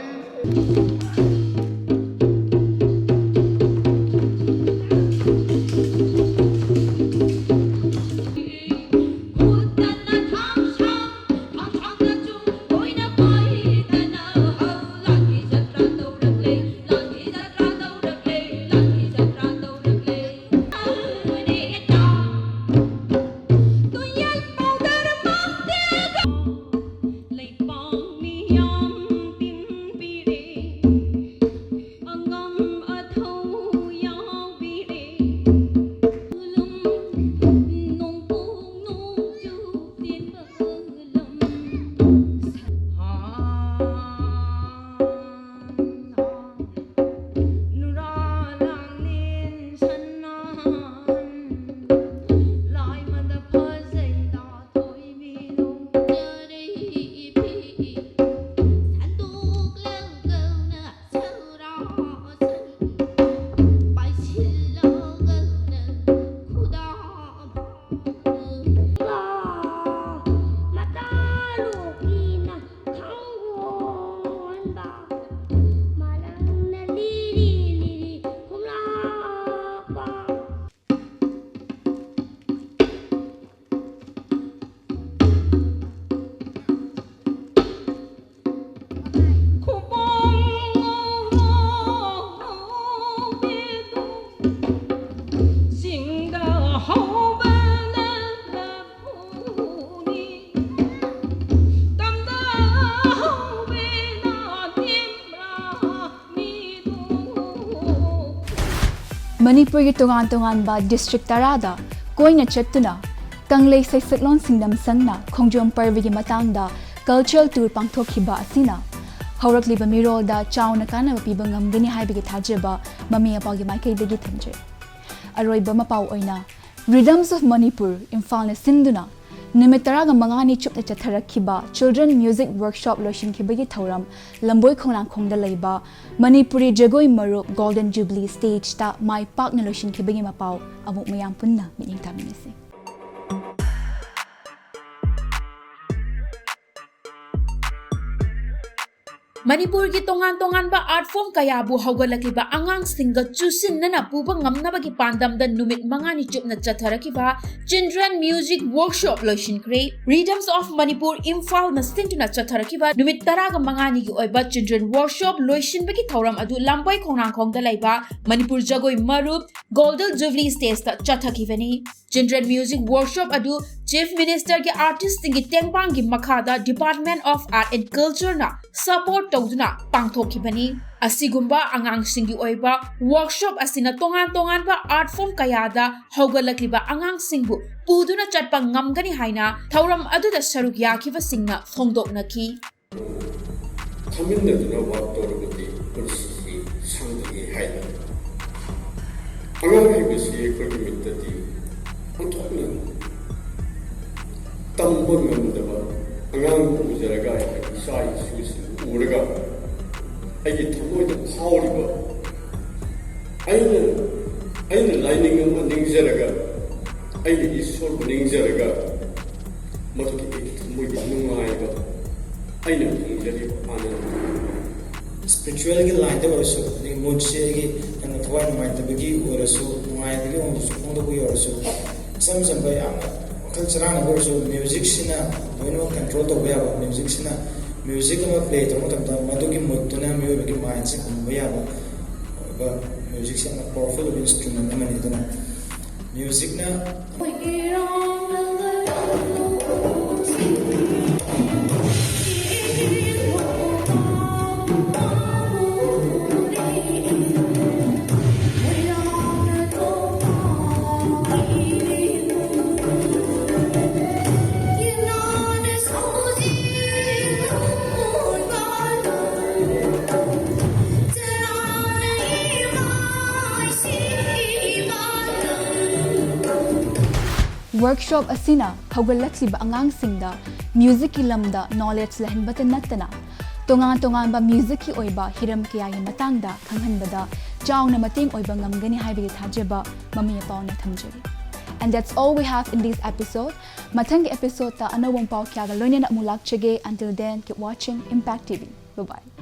ꯃꯅꯤꯄꯨꯔꯒꯤ ꯇꯣꯉꯥꯟ ꯇꯣꯉꯥꯟꯕ ꯗꯤꯁꯇ꯭ꯔꯤꯛ ꯇꯔꯥꯗ ꯀꯣꯏꯅ ꯆꯠꯇꯨꯅ ꯀꯪꯂꯩ ꯁꯩꯁꯛꯂꯣꯟ ꯁꯤꯡꯗꯝ ꯁꯪꯅ ꯈꯣꯡꯖꯣꯝ ꯄꯔꯕꯒꯤ ꯃꯇꯥꯡꯗ ꯀꯜꯆꯔꯦꯜ ꯇꯨꯔ ꯄꯥꯡꯊꯣꯛꯈꯤꯕ ꯑꯁꯤꯅ ꯍꯧꯔꯛꯂꯤꯕ ꯃꯤꯔꯣꯜꯗ ꯆꯥꯎꯅ ꯀꯥꯟꯅꯕ ꯄꯤꯕ ꯉꯝꯒꯅꯤ ꯍꯥꯏꯕꯒꯤ ꯊꯥꯖꯕ ꯃꯃꯤ ꯑꯄꯥꯎꯒꯤ ꯃꯥꯏꯀꯩꯗꯒꯤ ꯊꯝꯖꯩ꯫ ꯑꯔꯣꯏꯕ ꯃꯄꯥꯎ ꯑꯣꯏꯅ Rhythms of Manipur ꯏꯝꯐꯥꯜꯅ ꯁꯤꯟꯗꯨꯅ ꯅꯨꯃꯤꯠ ꯇꯔꯥꯒ ꯃꯉꯥꯅꯤ ꯆꯨꯞꯅ ꯆꯠꯊꯔꯛꯈꯤꯕ ꯆꯤꯜꯗ꯭ꯔꯦꯟ ꯃ꯭ꯌꯨꯖꯤꯛ ꯋꯔꯛꯁꯣꯞ ꯂꯣꯏꯁꯤꯟꯈꯤꯕꯒꯤ ꯊꯧꯔꯝ ꯂꯝꯕꯣꯏ ꯈꯣꯡꯅꯥꯡꯈꯣꯡꯗ ꯂꯩꯕ ꯃꯅꯤꯄꯨꯔꯤ ꯖꯒꯣꯏ ꯃꯔꯨꯞ ꯒꯣꯜꯗꯟ ꯖꯨꯕꯤꯂꯤ ꯁ꯭ꯇꯦꯖꯇ ꯃꯥꯏ ꯄꯥꯛꯅ ꯂꯣꯏꯁꯤꯟꯈꯤꯕꯒꯤ ꯃꯄꯥꯎ ꯑꯃꯨꯛ ꯃꯌꯥꯝ ꯄꯨꯟꯅ ꯃꯤꯠꯌꯦꯡ ꯇꯥꯃꯤꯟꯅꯁꯤ꯫ ꯃꯅꯤꯄꯨꯔꯒꯤ ꯇꯣꯉꯥꯟ ꯇꯣꯉꯥꯟꯕ ꯑꯥꯔꯠ ꯐꯣꯔꯝ ꯀꯌꯥꯕꯨ ꯍꯧꯒꯠꯂꯛꯂꯤꯕ ꯑꯉꯥꯡꯁꯤꯡꯒ ꯆꯨꯁꯤꯟꯅꯅ ꯄꯨꯕ ꯉꯝꯅꯕꯒꯤ ꯄꯥꯟꯗꯝꯗ ꯅꯨꯃꯤꯠ ꯃꯉꯥꯅꯤ ꯆꯨꯞꯅ ꯆꯠꯊꯔꯛꯈꯤꯕ ꯆꯤꯜꯗ꯭ꯔꯦꯟ ꯃ꯭ꯌꯨꯖꯤꯛ ꯋꯔꯛꯁꯣꯞ ꯂꯣꯏꯁꯤꯟꯈ꯭ꯔꯦ꯫ Rhythms of Manipur ꯏꯝꯐꯥꯜꯅ ꯁꯤꯟꯗꯨꯅ ꯆꯠꯊꯔꯛꯈꯤꯕ ꯅꯨꯃꯤꯠ ꯇꯔꯥꯒ ꯃꯉꯥꯅꯤꯒꯤ ꯑꯣꯏꯕ ꯆꯤꯜꯗ꯭ꯔꯦꯟ ꯋꯔꯛꯁꯣꯞ ꯂꯣꯏꯁꯤꯟꯕꯒꯤ ꯊꯧꯔꯝ ꯑꯗꯨ ꯂꯝꯕꯣꯏ ꯈꯣꯡꯅꯥꯡꯈꯣꯡꯗ ꯂꯩꯕ ꯃꯅꯤꯄꯨꯔ ꯖꯒꯣꯏ ꯃꯔꯨꯞ ꯒꯣꯜꯗꯟ ꯖꯨꯕꯤꯂꯤ ꯁ꯭ꯇꯦꯖꯇ ꯆꯠꯊꯈꯤꯕꯅꯤ꯫ ꯆꯤꯜꯗ꯭ꯔꯦꯟ ꯃ꯭ꯌꯨꯖꯤꯛ ꯋꯔꯛꯁꯣꯞ ꯑꯗꯨ ꯆꯤꯐ ꯃꯤꯅꯤꯁꯇꯔꯒꯤ ꯑꯥꯔꯇꯤꯁ꯭ꯠꯁꯤꯡꯒꯤ ꯇꯦꯡꯕꯥꯡꯒꯤ ꯃꯈꯥꯗ Department of Art and Cultureꯅ ꯁꯄꯣꯔꯠ ꯇꯧꯗꯨꯅ ꯄꯥꯡꯊꯣꯛꯈꯤꯕꯅꯤ꯫ ꯑꯁꯤꯒꯨꯝꯕ ꯑꯉꯥꯡꯁꯤꯡꯒꯤ ꯑꯣꯏꯕ ꯋꯔꯛꯁꯣꯞ ꯑꯁꯤꯅ ꯇꯣꯉꯥꯟ ꯇꯣꯉꯥꯟꯕ ꯑꯥꯔꯠ ꯐꯣꯔꯝ ꯀꯌꯥꯗ ꯍꯧꯒꯠꯂꯛꯂꯤꯕ ꯑꯉꯥꯡꯁꯤꯡꯕꯨ ꯄꯨꯗꯨꯅ ꯆꯠꯄ ꯉꯝꯒꯅꯤ ꯍꯥꯏꯅ ꯊꯧꯔꯝ ꯑꯗꯨꯗ ꯁꯔꯨꯛ ꯌꯥꯈꯤꯕꯁꯤꯡꯅ ꯐꯣꯡꯗꯣꯛꯅꯈꯤ꯫ ꯐꯝꯃꯤꯟꯅꯗꯨꯅ ꯋꯥꯛ ꯇꯧꯔꯕꯗꯤ ꯄꯨꯟꯁꯤꯁꯤ ꯁꯥꯡꯗꯣꯛꯏ ꯍꯥꯏꯅ ꯑꯉꯥꯡ ꯍꯥꯏꯕꯁꯤ ꯑꯩꯈꯣꯏꯒꯤ ꯃꯤꯠꯇꯗꯤ ꯑꯣꯟꯊꯣꯛꯅ ꯇꯝꯕ ꯉꯝꯗꯕ ꯑꯉꯥꯡ ꯎꯖꯔꯒ, ꯑꯩꯈꯣꯏ ꯏꯆꯥ ꯏꯁꯨꯁꯤꯡ ꯎꯔꯒ ꯑꯩꯒꯤ ꯊꯃꯣꯏꯗ ꯐꯥꯎꯔꯤꯕ, ꯑꯩꯅ, ꯑꯩꯅ ꯂꯥꯏꯅꯤꯡ ꯑꯃ ꯅꯤꯡꯖꯔꯒ, ꯑꯩꯅ ꯏꯁꯣꯔꯕꯨ ꯅꯤꯡꯖꯔꯒ, ꯃꯗꯨꯒꯤ ꯑꯩꯒꯤ ꯊꯃꯣꯏꯒꯤ ꯅꯨꯡꯉꯥꯏꯕ, ꯑꯩꯅ ꯐꯪꯖꯔꯤꯕ ꯑꯥꯅꯟꯗ꯫ ꯏꯁꯄꯤꯔꯤꯆꯨꯋꯦꯜꯒꯤ ꯂꯥꯏꯟꯗ ꯑꯣꯏꯔꯁꯨ, ꯑꯗꯒꯤ ꯃꯨꯠꯁꯦ ꯑꯩꯒꯤ ꯌꯥꯝꯅ ꯊꯋꯥꯏ ꯅꯨꯡꯉꯥꯏꯇꯕꯒꯤ ꯑꯣꯏꯔꯁꯨ, ꯅꯨꯡꯉꯥꯏꯕꯒꯤ ꯑꯣꯏꯔꯁꯨ, ꯐꯣꯡꯗꯣꯛꯄꯒꯤ ꯑꯣꯏꯔꯁꯨ, ꯏꯆꯝ ꯆꯝꯕ ꯌꯥꯝꯅ ꯋꯥꯈꯜ ꯆꯔꯥꯡꯅꯕ ꯑꯣꯏꯔꯁꯨ, ꯃ꯭ꯌꯨꯖꯤꯛꯁꯤꯅ ꯂꯣꯏꯅꯃꯛ ꯀꯟꯇ꯭ꯔꯣꯜ ꯇꯧꯕ ꯌꯥꯕ, ꯃ꯭ꯌꯨꯖꯤꯛꯁꯤꯅ, ꯃ꯭ꯌꯨꯖꯤꯛ ꯑꯃ ꯄ꯭ꯂꯦ ꯇꯧꯕ ꯃꯇꯝꯗ ꯃꯗꯨꯒꯤ ꯃꯨꯠꯇꯨꯅ ꯃꯤꯑꯣꯏꯕꯒꯤ ꯃꯥꯏꯟꯁꯦ ꯍꯣꯡꯕ ꯌꯥꯕ ꯑꯣꯏꯕ, ꯃ꯭ꯌꯨꯖꯤꯛꯁꯦ ꯌꯥꯝꯅ ꯄꯋꯥꯔꯐꯨꯜ ꯑꯣꯏꯕ ꯏꯟꯁꯇ꯭ꯔꯨꯃꯦꯟ ꯑꯃꯅꯤ꯫ ꯑꯗꯨꯅ ꯃ꯭ꯌꯨꯖꯤꯛꯅ Workshop ꯑꯁꯤꯅ ꯍꯧꯒꯠꯂꯛꯂꯤꯕ ꯑꯉꯥꯡꯁꯤꯡꯗ musicꯀꯤ ꯂꯝꯗ knowledge ꯂꯩꯍꯟꯕꯇ ꯅꯠꯇꯅ ꯇꯣꯉꯥꯟ ꯇꯣꯉꯥꯟꯕ musicꯀꯤ ꯑꯣꯏꯕ ꯍꯤꯔꯝ ꯀꯌꯥꯒꯤ ꯃꯇꯥꯡꯗ ꯈꯪꯍꯟꯕꯗ ꯆꯥꯎꯅ ꯃꯇꯦꯡ ꯑꯣꯏꯕ ꯉꯝꯒꯅꯤ ꯍꯥꯏꯕꯒꯤ ꯊꯥꯖꯕ ꯃꯃꯥ ꯃꯄꯥꯅ ꯊꯝꯖꯔꯤ꯫ And that's all we have in this episode. ꯃꯊꯪꯒꯤ episodeꯇ ꯑꯅꯧꯕ ꯄꯥꯎ ꯀꯌꯥꯒ ꯂꯣꯏꯅꯅ ꯑꯃꯨꯛ ꯂꯥꯛꯆꯒꯦ. Until then, keep watching Impact T V. Bye bye.